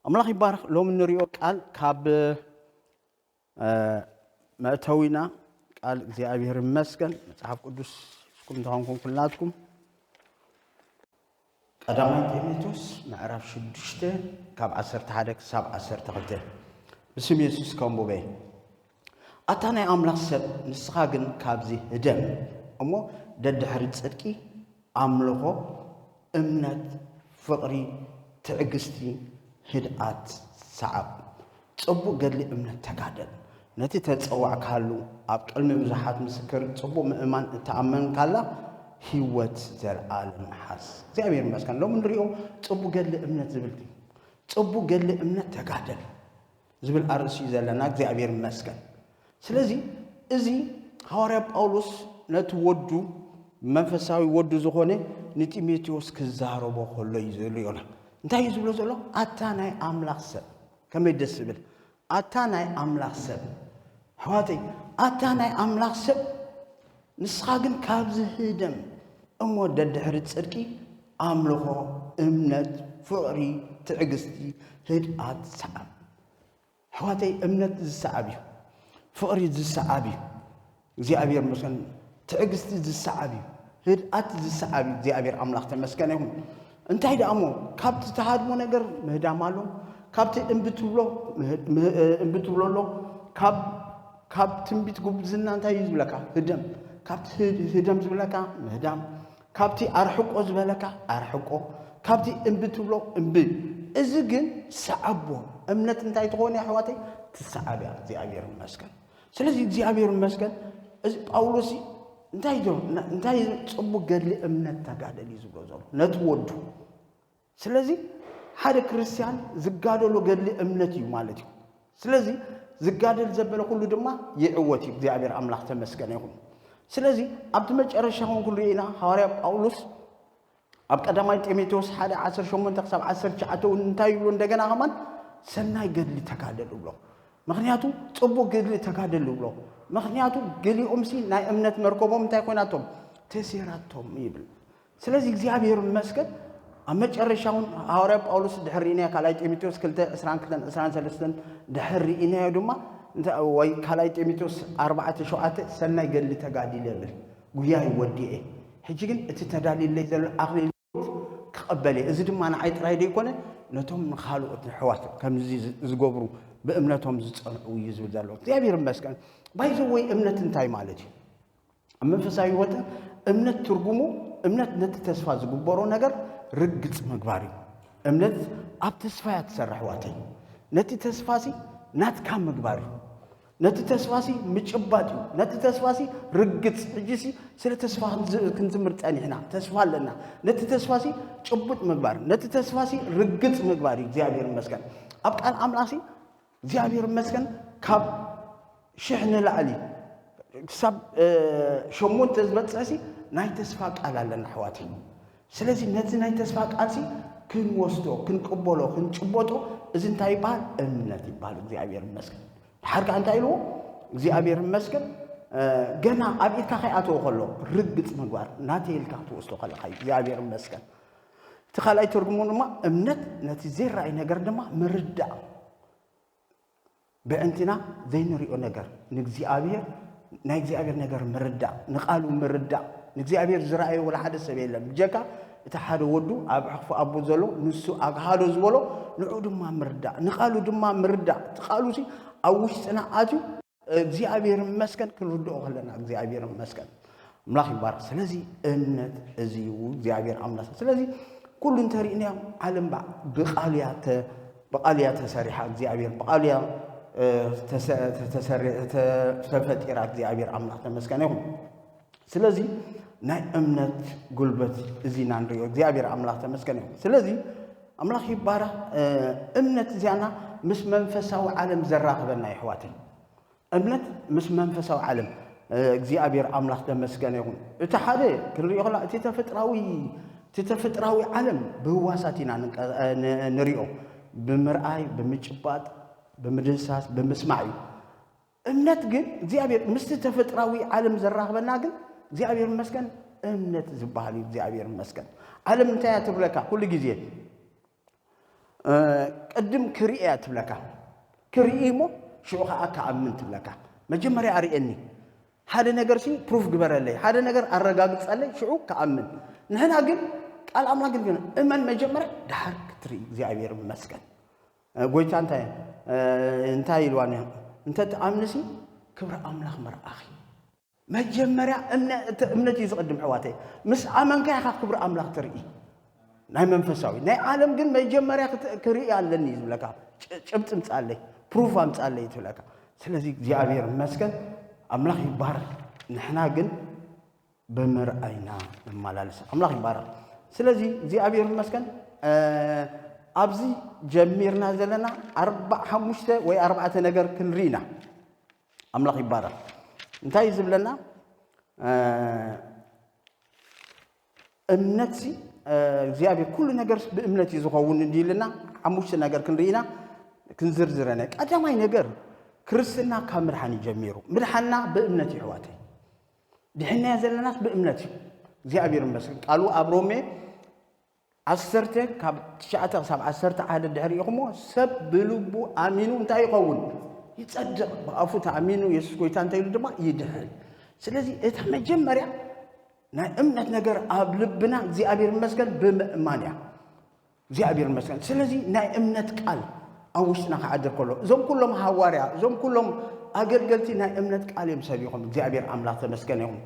ኣምላኽ ይባረኽ። ሎም እንሪኦ ቃል ካብ መእተዊና ቃል እግዚኣብሔር ይመስገን። መጽሓፍ ቅዱስ እስኩም እንተኾንኩም ኩላትኩም ቀዳማይ ጢሞቴዎስ ምዕራፍ ሽዱሽተ ካብ ዓሰርተ ሓደ ክሳብ ዓሰርተ ክልተ ብስም የሱስ ከንቡበ። ኣታ ናይ ኣምላኽ ሰብ፣ ንስኻ ግን ካብዚ ህደም እሞ ደድሕሪ ጽድቂ ኣምልኾ፣ እምነት፣ ፍቕሪ፣ ትዕግስቲ፣ ህድኣት ሰዓብ። ጽቡቕ ገድሊ እምነት ተጋደል። ነቲ ተጸዋዕካሉ ኣብ ቅድሚ ብዙሓት ምስክር ጽቡቕ ምእማን እተኣመንካላ ህይወት ዘለኣለም ሓዝ። እግዚኣብሔር ይመስገን። ሎም ንሪኦ ጽቡቕ ገድሊ እምነት ዝብል ጽቡቕ ገድሊ እምነት ተጋደል ዝብል ኣርእሲ እዩ ዘለና። እግዚኣብሔር ይመስገን። ስለዚ እዚ ሃዋርያ ጳውሎስ ነቲ ወዱ መንፈሳዊ ወዱ ዝኾነ ንጢሞቴዎስ ክዛረቦ ከሎ እዩ ዝብሎ። እንታይ እዩ ዝብሎ ዘሎ? ኣታ ናይ ኣምላኽ ሰብ፣ ከመይ ደስ ዝብል! ኣታ ናይ ኣምላኽ ሰብ፣ ኣሕዋተይ፣ ኣታ ናይ ኣምላኽ ሰብ፣ ንስኻ ግን ካብዚ ህደም እሞ ደድሕሪ ጽድቂ ኣምልኾ፣ እምነት፣ ፍቕሪ፣ ትዕግስቲ፣ ህድኣት ሰዓብ። ኣሕዋተይ፣ እምነት ዝሰዓብ እዩ። ፍቕሪ ዝሰዓብ እዩ። እግዚኣብሔር ይመስገን። ትዕግስቲ ዝሰዓብ እዩ። ህድኣት ዝሰዓብ እዩ። እግዚኣብሔር ኣምላኽ ተመስገነ ይኹን። እንታይ ደኣ እሞ፣ ካብቲ ተሃድሞ ነገር ምህዳም ኣሎ፣ ካብቲ እምቢ ትብሎ ምህድ- ምህ- እምቢ ትብሎ ኣሎ፣ ካብ ካብ ትንቢት ጉብዝና እንታይ እዩ ዝብለካ? ህደም። ካብቲ ህድ- ህደም ዝብለካ ምህዳም፣ ካብቲ ኣርሕቆ ዝበለካ ኣርሕቆ፣ ካብቲ እምቢ ትብሎ እምቢ። እዚ ግን ሰዓቦ። እምነት እንታይ ትኾን እያ ኣሕዋተይ? ትሰዓብ እያ። እግዚኣብሔር ይመስገን። ስለዚ እግዚኣብሔር ይመስገን። እዚ ጳውሎስ እንታይ ዶ እንታይ ጽቡቅ ገድሊ እምነት ተጋደል እዩ ዝብሎ ዘሎ ነቲ ወዱ። ስለዚ ሓደ ክርስትያን ዝጋደሎ ገድሊ እምነት እዩ ማለት እዩ። ስለዚ ዝጋደል ዘበለ ኩሉ ድማ ይዕወት እዩ። እግዚኣብሔር ኣምላኽ ተመስገነ ይኹን። ስለዚ ኣብቲ መጨረሻ እውን ኩሉ ኢና ሃዋርያ ጳውሎስ ኣብ ቀዳማይ ጢሞቴዎስ ሓደ ዓሰርተ ሸሞንተ ክሳብ ዓሰርተ ትሽዓተ እውን እንታይ ይብሎ? እንደገና ከማን ሰናይ ገድሊ ተጋደል ይብሎ። ምኽንያቱ ጽቡቕ ገድሊ ተጋደል ይብሎ። ምኽንያቱ ገሊኦምሲ ናይ እምነት መርከቦም እንታይ ኮይናቶም? ተሴራቶም ይብል። ስለዚ እግዚኣብሔር ይመስገን። ኣብ መጨረሻ እውን ሃዋርያ ጳውሎስ ድሕር ርኢናዮ ካልኣይ ጢሞቴዎስ ክልተ ዕስራን ክልተን ዕስራን ሰለስተን ድሕር ርኢናዮ ድማ እንተ- ወይ ካልኣይ ጢሞቴዎስ ኣርባዕተ ሸውዓተ ሰናይ ገድሊ ተጋዲለ ይብል፣ ጉያይ ወዲኤ፣ ሕጂ ግን እቲ ተዳልዩለይ ዘሎ ኣኽሊል ክቐበል እየ። እዚ ድማ ንዓይ ጥራይ ዘይኮነ ነቶም ንኻልኦት ንሕዋት ከምዚ ዝ- ዝገብሩ ብእምነቶም ዝጸንዑ እዩ ዝብል ዘሎ። እግዚኣብሔር ይመስገን። ባይዘወይ እምነት እንታይ ማለት እዩ? ኣብ መንፈሳዊ ህይወት እምነት ትርጉሙ እምነት ነቲ ተስፋ ዝግበሮ ነገር ርግጽ ምግባር እዩ። እምነት ኣብ ተስፋ እያ ትሰርሕ ዋተይ። ነቲ ተስፋሲ ናትካ ምግባር እዩ። ነቲ ተስፋሲ ምጭባጥ እዩ። ነቲ ተስፋሲ ርግጽ። ሕጂሲ ስለ ተስፋ ክንዝ- ክንዝምር ጸኒሕና ተስፋ ኣለና። ነቲ ተስፋሲ ጭቡጥ ምግባር፣ ነቲ ተስፋሲ ርግጽ ምግባር እዩ። እግዚኣብሔር ይመስገን። ኣብ ቃል ኣምላኽሲ እግዚኣብሔር ይመስገን ካብ ሽሕ ንላዕሊ ክሳብ እ፣ ሸሞንተ ዝበፅሕሲ ናይ ተስፋ ቃል ኣለና ኣሕዋተይ። ስለዚ ነዚ ናይ ተስፋ ቃልሲ ክንወስዶ ክንቅበሎ ክንጭበጦ እዚ እንታይ ይበሃል? እምነት ይበሃል። እግዚኣብሔር ይመስገን። ድሓር ከዓ እንታይ ኢልዎ? እግዚኣብሔር ይመስገን። እ፣ ገና ኣብ ኢድካ ከይኣተወ ከሎ ርግፅ ምግባር ናተይ ኢልካ ክትወስዶ ከለካ እዩ። እግዚኣብሔር ይመስገን። እቲ ካልኣይ ትርጉሙ ድማ እምነት ነቲ ዘይረኣይ ነገር ድማ ምርዳእ። ብዕንትና ዘይንሪኦ ነገር ንእግዚኣብሔር ናይ እግዚኣብሔር ነገር ምርዳእ፣ ንቃሉ ምርዳእ። ንእግዚኣብሔር ዝረኣየ ወላ ሓደ ሰብ የለን ብጀካ እቲ ሓደ ወዱ ኣብ ሕቕፊ ኣቦ ዘሎ ንሱ ኣግሃዶ ዝበሎ ንዑ ድማ ምርዳእ፣ ንቃሉ ድማ ምርዳእ። እቲ ቃሉሲ ኣብ ውሽጥና ኣትዩ እግዚኣብሔር ይመስገን ክንርድኦ ከለና እግዚኣብሔር ይመስገን። ኣምላኽ ይባረክ። ስለዚ እምነት እዚ እዩ እግዚኣብሔር ኣምላኽ። ስለዚ ኩሉ እንተሪእናዮ ዓለም ብዓ- ብቃሉ እያ ተ- ብቃሉ እያ ተሰሪሓ እግዚኣብሔር ብቃሉ እያ እ፣ ተሰ- ተሰሪ- ተ- ተፈጢራ እግዚኣብሔር ኣምላኽ ተመስገነ ይኹን። ስለዚ ናይ እምነት ጉልበት እዚ ኢና ንሪኦ እግዚኣብሔር ኣምላኽ ተመስገነ ይኹን። ስለዚ ኣምላኽ ይባረክ። እ፣ እምነት እዚኣና ምስ መንፈሳዊ ዓለም ዘራኽበና የሕዋተይ። እምነት ምስ መንፈሳዊ ዓለም እግዚኣብሔር ኣምላኽ ተመስገነ ይኹን። እቲ ሓደ ክንሪኦ ከላ እቲ ተፈጥራዊ እቲ ተፈጥራዊ ዓለም ብህዋሳት ኢና ንንሪኦ፣ ብምርኣይ፣ ብምጭባጥ፣ ብምድህሳስ፣ ብምስማዕ እዩ። እምነት ግን እግዚኣብሔር ምስቲ ተፈጥራዊ ዓለም ዘራኽበና ግን እግዚኣብሔር መስገን እምነት ዝበሃል እዩ። እግዚኣብሔር መስገን ዓለም እንታይ እያ ትብለካ ኩሉ ግዜ እ፣ ቅድም ክርኢ እያ ትብለካ። ክርኢ እሞ ሽዑ ከዓ ክኣምን ትብለካ። መጀመርያ ኣርእየኒ። ሓደ ነገር ሲ ፕሩፍ ግበረለይ። ሓደ ነገር ኣረጋግጸለይ፣ ሽዑ ክኣምን። ንሕና ግን ቃል ኣምላኽ ግን፣ ግን እመን መጀመርያ፣ ደሓር ክትርኢ። እግዚኣብሔር ይመስገን። እ፣ ጎይታ እንታይ፣ እ፣ እንታይ ኢልዋ ነይሩ? እንተ ትኣምንሲ ክብሪ ኣምላኽ ምርኣኺ። መጀመርያ እምነ-፣ እቲ እምነት እዩ ዝቕድም፣ ኣሕዋተይ። ምስ ኣመንካ ኢኻ ክብሪ ኣምላኽ ትርኢ። ናይ መንፈሳዊ። ናይ ዓለም ግን መጀመርያ ክት-፣ ክርኢ ኣለኒ እዩ ዝብለካ። ጭ-፣ ጭብጢ ምጻለይ፣ ፕሩፍ ኣምጻለይ እዩ ትብለካ። ስለዚ እግዚኣብሔር ይመስገን፣ ኣምላኽ ይባረክ። ንሕና ግን ብምርኣይና ንመላለስ። ኣምላኽ ይባረክ። ስለዚ እግዚኣብሔር ይመስገን፣ እ፣ ኣብዚ ጀሚርና ዘለና ኣርባ-፣ ሓሙሽተ ወይ ኣርባዕተ ነገር ክንርኢ ኢና። ኣምላኽ ይባረክ። እንታይ እዩ ዝብለና? እ፣ እምነትሲ፣ እ፣ እግዚኣብሔር ኩሉ ነገርስ ብእምነት እዩ ዝኸውን እንዲ ኢልና፣ ሓሙሽተ ነገር ክንርኢና ክንዝርዝረነ። ቀዳማይ ነገር ክርስትና ካብ ምድሓን እዩ ጀሚሩ። ምድሓንና ብእምነት እዩ፣ ኣሕዋተይ። ድሕንና ዘለናስ ብእምነት እዩ። እግዚኣብሔር ይመስገን። ቃሉ ኣብ ሮሜ ዓሰርተ ካብ ትሽዓተ ክሳብ ዓሰርተ ሓደ ድሕሪ ኢኹሞ፣ ሰብ ብልቡ ኣሚኑ እንታይ ይኸውን? ይጸድቕ። ብኣፉ ተኣሚኑ የሱስ ጎይታ እንታይ ኢሉ ድማ ይድሕን። ስለዚ እታ መጀመርያ ናይ እምነት ነገር ኣብ ልብና እግዚኣብሔር ይመስገን ብምእማን እያ። እግዚኣብሔር ይመስገን። ስለዚ ናይ እምነት ቃል ኣብ ውሽጥና ክዓድር ከሎ፣ እዞም ኩሎም ሃዋርያ፣ እዞም ኩሎም ኣገልገልቲ ናይ እምነት ቃል እዮም ሰቢኾም። እግዚኣብሔር ኣምላኽ ተመስገን ይኹን።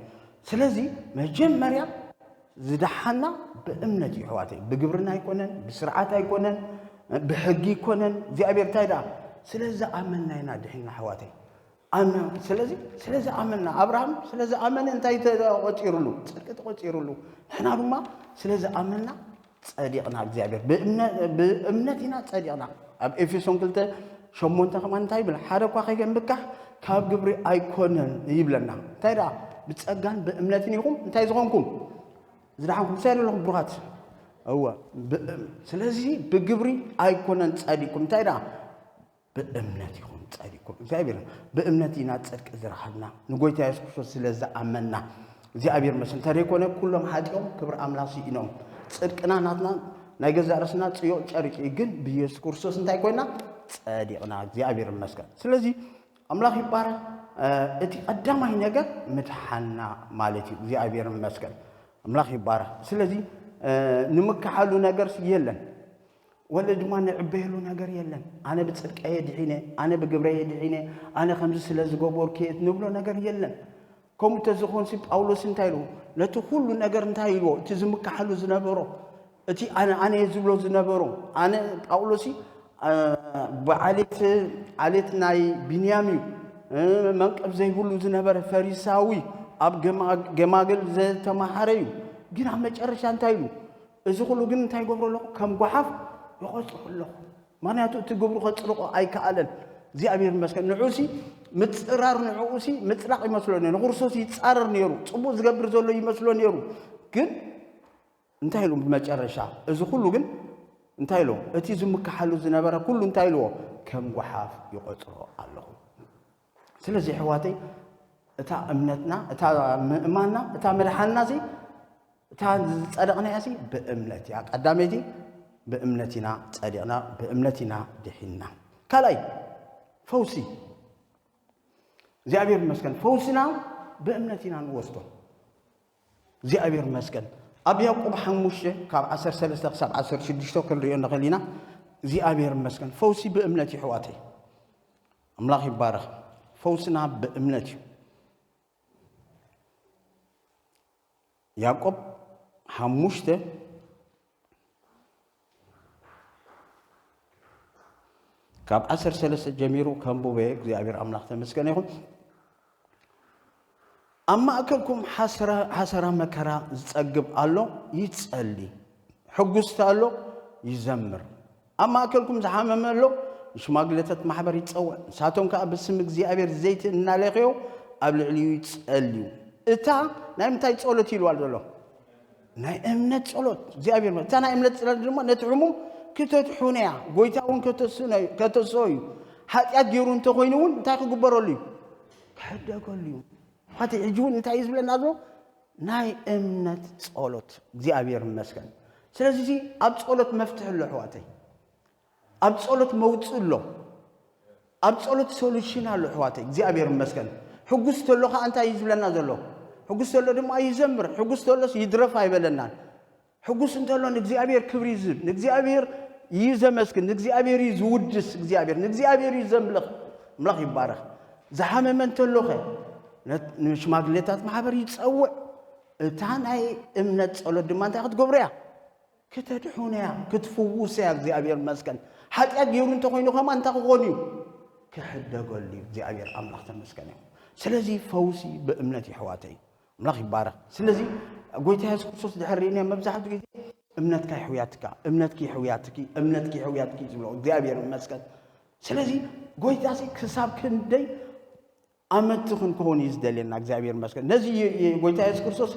ስለዚ መጀመርያ ዝደሓና ብእምነት እዩ፣ ኣሕዋተይ። ብግብርና ኣይኮነን፣ ብስርዓት ኣይኮነን፣ ብሕጊ ኣይኮነን። እግዚኣብሔር እንታይ ደኣ? ስለ ዝኣመንና ኢና ድሒንና፣ ኣሕዋተይ። ኣመን-፣ ስለዚ ስለ ዝኣመንና፣ ኣብርሃም ስለ ዝኣመነ እንታይ ተቖጺሩሉ? ጽድቂ ተቖጺሩሉ። ንሕና ድማ ስለ ዝኣመንና ጸዲቕና፣ እግዚኣብሔር ብእምነ-፣ ብእምነት ኢና ጸዲቕና። ኣብ ኤፌሶን ክልተ ሸሞንተ ከማን እንታይ ይብል? ሓደ እኳ ከይገንብካሕ ካብ ግብሪ ኣይኮነን ይብለና። እንታይ ደኣ? ብጸጋን ብእምነትን ኢኹም እንታይ ዝኾንኩም? ዝደሓንኩም። እንታይ ዘለኹም ብሩኻት? እወ፣ ብእም-፣ ስለዚ ብግብሪ ኣይኮነን ጸዲቕኩም። እንታይ ደኣ? ብእምነት ኢኹም ጸዲቕኩም። እግዚኣብሔር፣ ብእምነት ኢና ጽድቂ ዝረኸብና፣ ንጎይታ የሱስ ክርስቶስ ስለ ዝኣመንና። እግዚኣብሔር ይመስገን። እንተደይኮነ፣ ኩሎም ሓጢኦም ክብሪ ኣምላኽ ስኢኖም። ጽድቅና ናትና ናይ ገዛእ ርእስና ጽዮቕ ጨርቂ እዩ፣ ግን ብየሱስ ክርስቶስ እንታይ ኮይና? ጸዲቕና። እግዚኣብሔር ይመስገን። ስለዚ ኣምላኽ ይባረኽ። እ፣ እቲ ቀዳማይ ነገር ምድሓንና ማለት እዩ። እግዚኣብሔር ይመስገን። ኣምላኽ ይባረኽ። ስለዚ፣ እ፣ ንምክሓሉ ነገርስ የለን። ወለ ድማ ንዕበየሉ ነገር የለን። ኣነ ብጽድቀየ ድሒነ፣ ኣነ ብግብረየ ድሒነ፣ ኣነ ከምዚ ስለ ዝገበርኩ እየ ንብሎ ነገር የለን። ከምኡ እንተዝኾንሲ ጳውሎስ እንታይ ኢሉ? ነቲ ኩሉ ነገር እንታይ ኢልዎ? እቲ ዝምክሓሉ ዝነበሮ፣ እቲ ኣነ፣ ኣነ እየ ዝብሎ ዝነበሮ፣ ኣነ ጳውሎስ፣ እ፣ ብዓሌት፣ ዓሌት ናይ ቢንያም እዩ፣ እ፣ መንቀብ ዘይብሉ ዝነበረ ፈሪሳዊ፣ ኣብ ገማ-፣ ገማግል ዝተማሃረ እዩ። ግን ኣብ መጨረሻ እንታይ ኢሉ? እዚ ኩሉ ግን እንታይ ይገብሮ ኣለኹ? ከም ጓሓፍ ይቖጽሮ ኣለኹ። ምኽንያቱ እቲ ግብሩ ከጽድቖ ኣይከኣለን። እግዚኣብሔር ይመስገን። ንዑሲ ምጽራር፣ ንዕኡሲ ምጽዳቕ ይመስሎ ነይሩ። ንክርስቶስ ይጻረር ነይሩ። ጽቡቕ ዝገብር ዘሎ ይመስሎ ነይሩ። ግን እንታይ ኢሉ ብመጨረሻ? እዚ ኩሉ ግን እንታይ ኢሉ? እቲ ዝምክሓሉ ዝነበረ ኩሉ እንታይ ኢልዎ? ከም ጓሓፍ ይቖጽሮ ኣለኹ። ስለዚ ኣሕዋተይ፣ እታ እምነትና፣ እታ ምእማንና፣ እታ ምድሓንና እዚ፣ እታ ዝጸደቕናያ እዚ ብእምነት እያ። ቀዳመይቲ ብእምነት ኢና ጸዲቕና፣ ብእምነት ኢና ድሒንና። ካልኣይ ፈውሲ። እግዚኣብሔር ይመስገን፣ ፈውስና ብእምነት ኢና ንወስዶ። እግዚኣብሔር ይመስገን። ኣብ ያዕቆብ ሓሙሽተ ካብ ዓሰርተ ሰለስተ ክሳብ ዓሰርተ ሽዱሽተ ክንሪኦ ንኽእል ኢና። እግዚኣብሔር ይመስገን። ፈውሲ ብእምነት እዩ፣ ኣሕዋተይ። ኣምላኽ ይባረኽ። ፈውስና ብእምነት እዩ። ያዕቆብ ሓሙሽተ ካብ ዓሰርተ ሰለስተ ጀሚሩ ከንብቦ እየ። እግዚኣብሔር ኣምላኽ ተመስገን ይኹን። ኣብ ማእከልኩም ሓሰራ፣ ሓሰራ መከራ ዝጸግብ ኣሎ፣ ይጸሊ። ሕጉስቲ ኣሎ፣ ይዘምር። ኣብ ማእከልኩም ዝሓመመ ኣሎ፣ ንሽማግለታት ማሕበር ይጸውዕ። ንሳቶም ከኣ ብስም እግዚኣብሔር ዘይቲ እናለኽዮ ኣብ ልዕሊኡ ይጸልዩ። እታ ናይ ምንታይ ጸሎት ኢልዋ ዘሎ? ናይ እምነት ጸሎት። እግዚኣብሔር መ-፣ እታ ናይ እምነት ጸሎት ድማ ነቲ ሕሙም ክተድሕኖ እያ። ጎይታ እውን ከተስኖ-፣ ከተስኦ እዩ። ሓጢኣት ገይሩ እንተኾይኑ እውን እንታይ ክግበረሉ እዩ? ክሕደገሉ እዩ። ሓቲ ሕጂ እውን እንታይ እዩ ዝብለና ዘሎ? ናይ እምነት ጸሎት። እግዚኣብሔር ይመስገን። ስለዚ እዚ ኣብ ጸሎት መፍትሒ ኣሎ፣ ኣሕዋተይ። ኣብ ጸሎት መውጽእ ኣሎ። ኣብ ጸሎት ሶሉሽን ኣሎ ኣሕዋተይ፣ እግዚኣብሔር ይመስገን። ሕጉስ ተሎ ኸዓ እንታይ እዩ ዝብለና ዘሎ? ሕጉስ ተሎ ድማ ይዘምር፣ ሕጉስ ተሎስ ይድረፍ ኣይበለናን። ሕጉስ እንተሎ ንእግዚኣብሔር ክብሪ እዩ ዝህብ፣ ንእግዚኣብሔር እዩ ዘመስግን፣ ንእግዚኣብሔር እዩ ዝውድስ፣ እግዚኣብሔር ንእግዚኣብሔር እዩ ዘምልኽ። ኣምላኽ ይባረኽ። ዝሓመመ እንተሎኸ ንሽማግሌታት ማሕበር ይጸውዕ። እታ ናይ እምነት ጸሎት ድማ እንታይ ክትገብሮ እያ? ክተድሕኖ እያ፣ ክትፍውስ እያ። እግዚኣብሔር ይመስገን። ሓጢኣት ገይሩ እንተኾይኑ ከማን እንታይ ክኾን እዩ? ክሕደገሉ እዩ። እግዚኣብሔር ኣምላኽ ተመስገን እዩ። ስለዚ ፈውሲ ብእምነት እዩ ኣሕዋተይ። ኣምላኽ ይባረኽ። ስለዚ ጎይታ የሱስ ክርስቶስ ድሕር ርኢና መብዛሕትኡ ግዜ እምነትካ ይሕውያትካ፣ እምነትኪ ይሕውያትኪ፣ እምነትኪ ይሕውያትኪ ዝብሎ እግዚኣብሔር ይመስገን። ስለዚ ጎይታሲ ክሳብ ክንደይ ኣመንቲ ክንከውን እዩ ዝደልየና እግዚኣብሔር ይመስገን። ነዚ የ- የ- ጎይታ የሱስ ክርስቶስ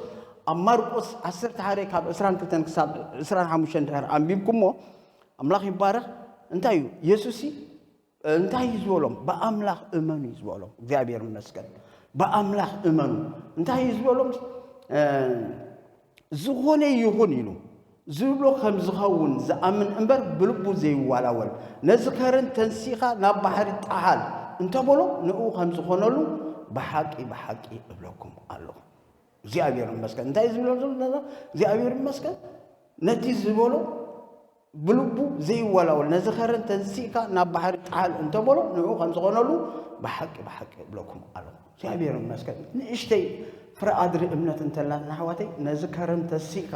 ኣብ ማርቆስ ዓሰርተ ሓደ ካብ ዕስራን ክልተን ክሳብ ዕስራን ሓሙሽተን ድሕር ኣንቢብኩሞ ኣምላኽ ይባረኽ። እንታይ እዩ የሱስ እንታይ እዩ ዝበሎም? ብኣምላኽ እመኑ እዩ ዝበሎም። እግዚኣብሔር ይመስገን። ብኣምላኽ እመኑ እንታይ እዩ ዝበሎም? ዝኾነ ይኹን ኢሉ ዝብሎ ከም ዝኸውን ዝኣምን እምበር ብልቡ ዘይዋላወል፣ ነዚ ከረን ተንሲኻ ናብ ባሕሪ ጣሃል እንተበሎ ንኡ ከም ዝኾነሉ ብሓቂ ብሓቂ እብለኩም ኣለኹ። እግዚኣብሔር ይመስገን። እንታይ ዝብሎ ዘሎ እግዚኣብሔር ይመስገን? ነቲ ዝበሎ ብልቡ ዘይወላወል፣ ነዚ ከረን ተንሲእካ ናብ ባሕሪ ጣል እንተበሎ ንኡ ከም ዝኾነሉ ብሓቂ ብሓቂ እብለኩም ኣለኹ። እግዚኣብሔር ይመስገን። ንእሽተይ ፍረ ኣድሪ እምነት እንተላትና ኣሕዋተይ፣ ነዚ ከረን ተንሲእካ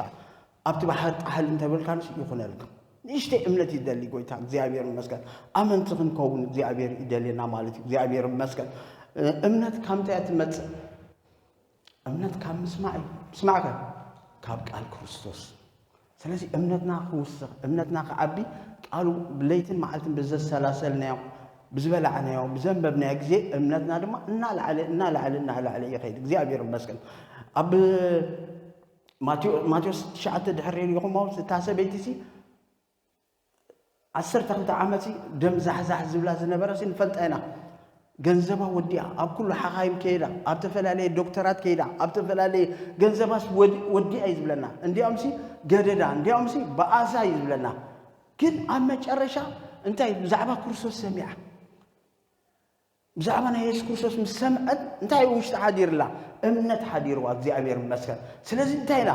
ኣብቲ ባሕሪ ጣል እንተበልካ ንስ ይኹነልካ። ንእሽተይ እምነት ይደሊ ጎይታ እግዚኣብሔር ይመስገን። ኣመንቲ ክንከውን እግዚኣብሔር ይደልየና ማለት እዩ። እግዚኣብሔር ይመስገን። እምነት ካብ ምንታይ እያ ትመፅእ? እምነት ካብ ምስማዕ እዩ። ምስማዕከ ካብ ቃል ክርስቶስ። ስለዚ እምነትና ክውስኽ፣ እምነትና ክዓቢ ቃሉ ብለይትን መዓልትን ብዘሰላሰልናዮ፣ ብዝበላዕናዮ፣ ብዘንበብናዮ ግዜ እምነትና ድማ እናለዓለ እናለዓለ እናለዓለ ይኸይድ። እግዚኣብሔር ይመስገን። ኣብ ማቴዎ- ማቴዎስ ትሽዓተ ድሕር ሪኢኹሞ እታ ሰበይቲ ሲ ዓሰርተ ክልተ ዓመት ደም ዛሕዛሕ ዝብላ ዝነበረ ሲ ንፈልጣ ኢና። ገንዘባ ወዲኣ፣ ኣብ ኩሉ ሓኻይም ከይዳ፣ ኣብ ተፈላለየ ዶክተራት ከይዳ፣ ኣብ ተፈላለየ ገንዘባስ ወዲ- ወዲኣ እዩ ዝብለና። እንዲያውምሲ ገደዳ፣ እንዲያውምሲ በኣሳ እዩ ዝብለና። ግን ኣብ መጨረሻ እንታይ ብዛዕባ ክርስቶስ ሰሚዓ? ብዛዕባ ናይ የሱስ ክርስቶስ ምስ ሰምዐት እንታይ ውሽጢ ሓዲርላ? እምነት ሓዲርዋ። እግዚኣብሔር ይመስገን። ስለዚ እንታይ ኢላ?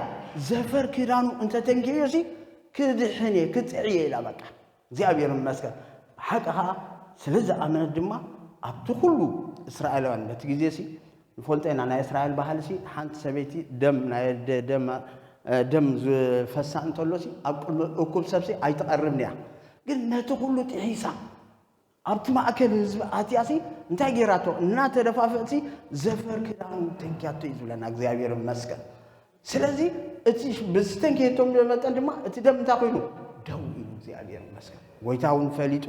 ዘፈር ክዳኑ እንተተንኪዮ ሲ ክድሕን እየ ክጥዒ እየ ኢላ። በቃ እግዚኣብሔር ይመስገን። ሓቂ ከዓ ስለ ዝኣመነት ድማ ኣብቲ ኩሉ እስራኤላውያን በቲ ግዜ ሲ ንፈልጦ ኢና ናይ እስራኤል ባህሊ ሲ ሓንቲ ሰበይቲ ደም ናይ ደ- ደም እ፣ ደም ዝፈሳ እንተሎ ሲ ኣብ ቅድሚ እኩብ ሰብ ሲ ኣይትቐርብን እያ። ግን ነቲ ኩሉ ጥሒሳ ኣብቲ ማእከል ህዝቢ ኣትያሲ እንታይ ገይራቶ? እናተደፋፍእሲ ዘፈር ክዳኑ ተንክያቶ እዩ ዝብለና እግዚኣብሔር ይመስገን። ስለዚ እቲ ብዝተንክየቶም መጠን ድማ እቲ ደም እንታይ ኮይኑ ደው ኢሉ እግዚኣብሔር ይመስገን። ጎይታ እውን ፈሊጡ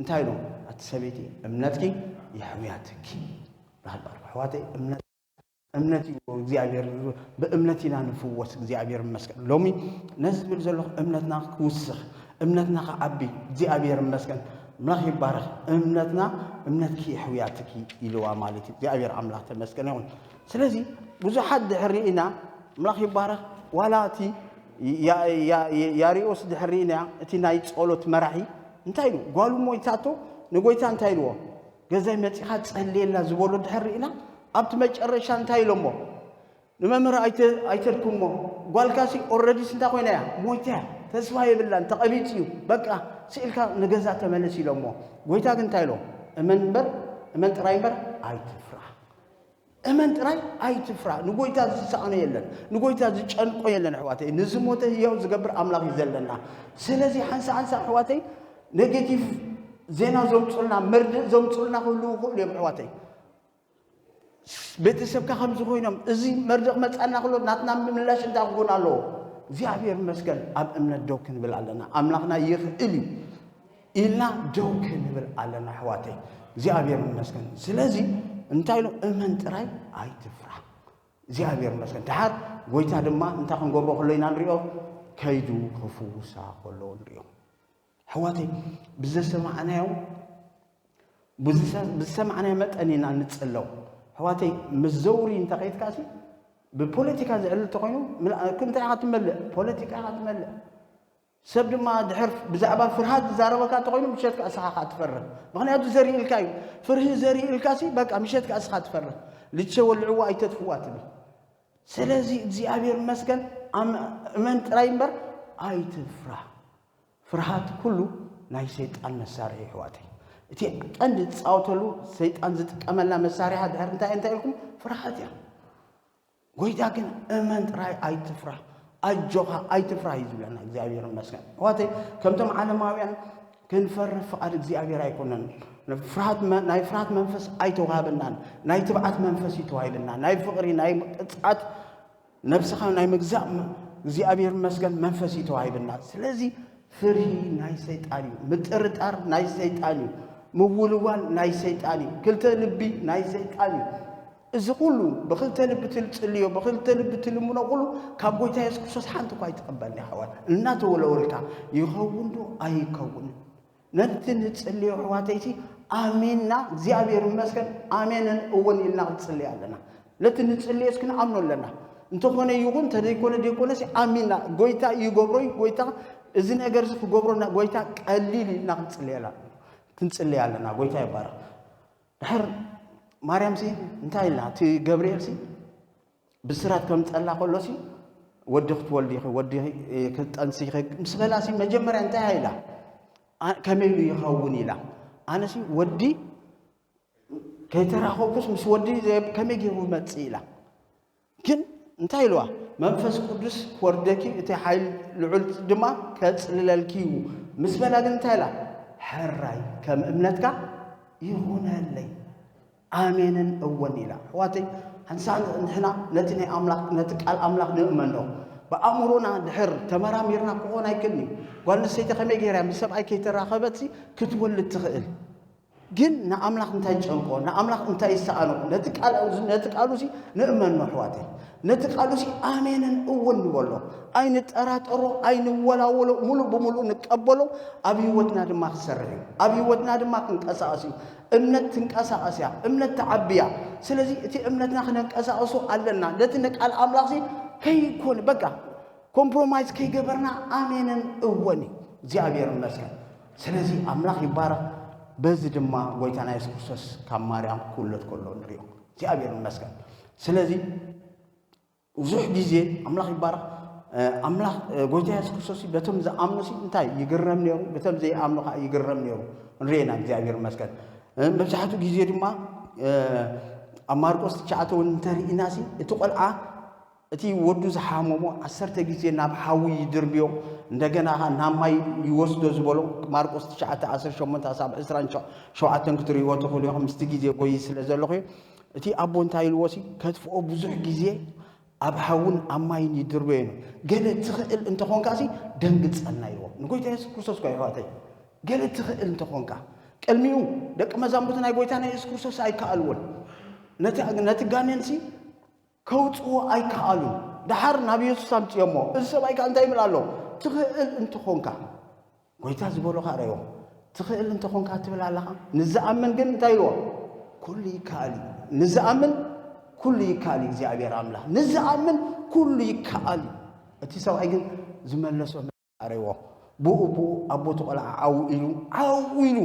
እንታይ ኢሉ? ኣቲ ሰበይቲ እምነትኪ የሕውያትኪ። ኣሕዋተይ እምነት እምነት እዩ እግዚኣብሔር። ብእምነት ኢና ንፍወስ እግዚኣብሔር ይመስገን። ሎሚ ነዚ ዝብል ዘለኹ እምነትና ክውስኽ እምነትና ክዓቢ እግዚኣብሔር ይመስገን። ኣምላኽ ይባረኽ። እምነትና እምነትኪ የሕውያትኪ ኢልዋ ማለት እዩ። እግዚኣብሔር ኣምላኽ ተመስገን ይኹን። ስለዚ ብዙሓት ድሕር ኢና ኣምላኽ ይባረኽ። ዋላ እቲ ያ- ያ- ያ- ያሪኦስ ድሕር ኢና እቲ ናይ ጸሎት መራሒ እንታይ ኢሉ ጓሉ ሞይታቶ ንጎይታ እንታይ ኢልዎ? ገዛይ መጺኻ ጸልየላ ዝበሎ ድሕር ኢና ኣብቲ መጨረሻ እንታይ ኢሎሞ? ንመምህር ኣይተ- ኣይተድክሞ። ጓልካሲ ኦረዲስ እንታይ ኮይና እያ? ሞይታ እያ። ተስፋ የብላን ተቐቢፅ እዩ። በቃ ስኢልካ ንገዛ ተመለስ ኢሎሞ። ጎይታ ግን እንታይ ኢሎ? እመን እምበር እመን ጥራይ እምበር ኣይትፍራ። እመን ጥራይ ኣይትፍራ። ንጎይታ ዝሰኣኖ የለን። ንጎይታ ዝጨንቆ የለን ኣሕዋተይ። ንዝሞተ ህያው ዝገብር ኣምላኽ እዩ ዘለና። ስለዚ ሓንሳ ሓንሳ ኣሕዋተይ ኔጌቲቭ ዜና ዘምፁልና መርድእ ዘምፁልና ክህልዉ ይኽእሉ እዮም ኣሕዋተይ። ቤተሰብካ ከምዚ ኮይኖም እዚ መርድእ ክመፃና ክሎ ናትና ምምላሽ እንታይ ክኾን ኣለዎ? እግዚኣብሔር ይመስገን ኣብ እምነት ደው ክንብል ኣለና። ኣምላኽና ይኽእል እዩ ኢልና ደው ክንብል ኣለና ኣሕዋተይ። እግዚኣብሔር ይመስገን። ስለዚ እንታይ ኢሉ? እመን ጥራይ ኣይትፍራ። እግዚኣብሔር ይመስገን። ድሓር ጎይታ ድማ እንታይ ክንገብሮ ከሎ ኢና ንሪኦ? ከይዱ ክፍውሳ ከሎ ንሪኦ። ኣሕዋተይ ብዘሰማዕናዮ ብዝሰ- ብዝሰማዕናዮ መጠን ኢና ንጽለው። ኣሕዋተይ ምስ ዘውሪ እንተኸይድካ ሲ ብፖለቲካ ዝዕል እንተኾይኑ ምልኣ- እንታይ ኢኻ ትመልእ? ፖለቲካ ኢኻ ትመልእ። ሰብ ድማ ድሕር ብዛዕባ ፍርሃት ዝዛረበካ እንተኾይኑ፣ ምሸት ከኣ እስኻ ከኣ ትፈርህ። ምኽንያቱ ዘሪእልካ እዩ። ፍርሂ ዘሪእልካ ሲ፣ በቃ፣ ምሸት ከኣ እስኻ ትፈርህ። ልቸ ወልዕዋ ኣይተጥፍዋ ትብል። ስለዚ እግዚኣብሔር ይመስገን፣ ኣም-፣ እመን ጥራይ እምበር ኣይትፍራህ። ፍርሃት ኩሉ ናይ ሰይጣን መሳርሒ፣ ኣሕዋተይ። እቲ ቀንዲ ዝጻወተሉ ሰይጣን ዝጥቀመላ መሳርሒ ድሕር እንታይ፣ እንታይ ኢልኩም? ፍርሃት እያ። ጎይታ ግን እመን ጥራይ ኣይትፍራህ፣ ኣጆኻ ኣይትፍራህ እዩ ዝብለና፣ እግዚኣብሔር ይመስገን። ኣሕዋተይ፣ ከምቶም ዓለማውያን ክንፈርህ ፍቓድ እግዚኣብሔር ኣይኮነን። ፍርሃት መ-፣ ናይ ፍርሃት መንፈስ ኣይተዋህበናን። ናይ ትብዓት መንፈስ እዩ ተዋሂብና። ናይ ፍቕሪ፣ ናይ ምቅጻት፣ ነብስኻ ናይ ምግዛእ ም-፣ እግዚኣብሔር ይመስገን መንፈስ እዩ ተዋሂብና። ስለዚ ፍርሂ ናይ ሰይጣን እዩ። ምጥርጣር ናይ ሰይጣን እዩ። ምውልዋል ናይ ሰይጣን እዩ። ክልተ ልቢ ናይ ሰይጣን እዩ። እዚ ኩሉ ብክልተ ልቢ ትጽልዮ፣ ብክልተ ልቢ ትልምኖ ኩሉ ካብ ጎይታ የሱስ ክርስቶስ ሓንቲ እኳ ኣይትቕበልን ኢኻ። እናተወለወልካ ይኸውን ዶ ኣይከውንን? ነቲ ንጽልዮ ኣሕዋተይሲ ኣሚንና እግዚኣብሔር ይመስገን ኣሜንን እውን ኢልና ክንጽልይ ኣለና። ነቲ ንጽልዮስ ክንኣምኖ ኣለና። እንተኾነ ይኹን፣ እንተዘይኮነ ዘይኮነሲ ኣሚንና፣ ጎይታ ይገብሮ እዩ፣ ጎይታ እዚ ነገርዚ ክገብሮ ና-፣ ጎይታ ቀሊል ኢልና ክንጽልይ ኣላ-፣ ክንጽልይ ኣለና። ጎይታ ይባረኽ። ድሕር ማርያምሲ እንታይ ኢልና? እቲ ገብርኤልሲ ብስራት ከምጸላ ከሎሲ፣ "ወዲ ክትወልዲ ኢኺ፣ ወዲ፣ እ፣ ክትጠንሲ ኢኺ" ምስ በላሲ፣ መጀመርያ እንታይ ኢላ? "ኣ-፣ ከመይ ኢሉ ይኸውን?" ኢላ። ኣነሲ ወዲ ከይተራኸብኩስ ምስ ወዲ ዘ-፣ ከመይ ገይሩ ይመጽእ? ኢላ። ግን እንታይ ኢልዋ? "መንፈስ ቅዱስ ክወርደኪ፣ እቲ ሓይል ልዑል ድማ ከጽልለልኪ እዩ" ምስ በላ፣ ግን እንታይ ኢላ? "ሕራይ ከም እምነትካ ይኹነለይ፣ ኣሜንን እወን" ኢላ። ኣሕዋተይ፣ ሓንሳእ ንሕና ነቲ ናይ ኣምላኽ፣ ነቲ ቃል ኣምላኽ ንእመኖ። ብኣእምሮና ድሕር ተመራሚርና ክኾን ኣይክእልን እዩ። ጓል ኣንስተይቲ ከመይ ገይራ ምስ ሰብኣይ ከይተራኸበትሲ ክትወልድ ትኽእል? ግን ንኣምላኽ እንታይ ይጨንቆ? ንኣምላኽ እንታይ ይሰኣኖ? ነቲ ቃል፣ ነቲ ቃሉሲ ንእመኖ ኣሕዋተይ። ነቲ ቃሉሲ ኣሜንን እውን ንበሎ። ኣይንጠራጠሮ፣ ኣይንወላወሎ፣ ሙሉእ ብሙሉእ ንቀበሎ። ኣብ ህይወትና ድማ ክሰርሕ እዩ። ኣብ ህይወትና ድማ ክንቀሳቐስ እዩ። እምነት ትንቀሳቐስ እያ። እምነት ትዓቢ እያ። ስለዚ እቲ እምነትና ክነንቀሳቐሶ ኣለና። ነቲ ንቃል ኣምላኽሲ ከይኮን፣ በቃ፣ ኮምፕሮማይዝ ከይገበርና ኣሜንን እወን እዩ። እግዚኣብሔር ይመስገን። ስለዚ ኣምላኽ ይባረኽ። በዚ ድማ ጎይታና የሱስ ክርስቶስ ካብ ማርያም ክውለድ ከሎ ንሪኦ። እግዚኣብሔር ይመስገን። ስለዚ ብዙሕ ግዜ ኣምላኽ ይባረኽ፣ እ፣ ኣምላኽ፣ እ፣ ጎይታ የሱስ ክርስቶስ በቶም ዝኣምኑ ሲ እንታይ ይግረም ነይሩ፣ በቶም ዘይኣምኑ ከዓ ይግረም ነይሩ። ንሪኤና፣ እግዚኣብሔር ይመስገን። እ፣ መብዛሕትኡ ግዜ ድማ፣ እ፣ ኣብ ማርቆስ ትሽዓተ እውን እንተርኢና ሲ እቲ ቆልዓ፣ እቲ ወዱ ዝሓመሞ ዓሰርተ ግዜ ናብ ሓዊ ይድርብዮ፣ እንደገና ኸዓ ናብ ማይ ይወስዶ ዝበሎ፣ ማርቆስ ትሽዓተ ዓሰርተ ሸሞንተ ኣሳብ ዕስራን ሸውዓተን ክትርእይዎ ትኽእሉ ኢኹም፣ ምስቲ ግዜ ጎይ ስለ ዘለኹ። እቲ ኣቦ እንታይ ኢልዎ ሲ፣ ከጥፍኦ ብዙሕ ግዜ ኣብ ሓውን ኣብ ማይን ይድርበዮ ነው። ገለ ትኽእል እንተኾንካ ሲ ደንግጸና ኢልዎ። ንጎይታ የሱስ ክርስቶስ እኮ ኣሕዋተይ፣ ገለ ትኽእል እንተኾንካ። ቅድሚኡ ደቂ መዛሙርቲ ናይ ጎይታ ናይ የሱስ ክርስቶስ ኣይከኣልዎን። ነቲ፣ ነቲ ጋኔን ሲ ከውጽዎ ኣይከኣሉን። ደሓር ናብ የሱስ ኣምጽዮሞ። እዚ ሰብኣይ ከኣ እንታይ ይብል ኣሎ? ትኽእል እንተኾንካ። ጎይታ ዝበሎ ከኣ ረእዮ። ትኽእል እንተኾንካ ትብል ኣለኻ። ንዝኣምን ግን እንታይ ኢልዎ? ኩሉ ይከኣል እዩ። ንዝኣምን ኩሉ ይከኣል እዩ፣ እግዚኣብሔር ኣምላኽ። ንዝኣምን ኩሉ ይከኣል እዩ። እቲ ሰብኣይ ግን ዝመለሶ ኣረዎ። ብኡ፣ ብኡ ኣቦ እቲ ቆልዓ ዓው ኢሉ፣ ዓው ኢሉ፣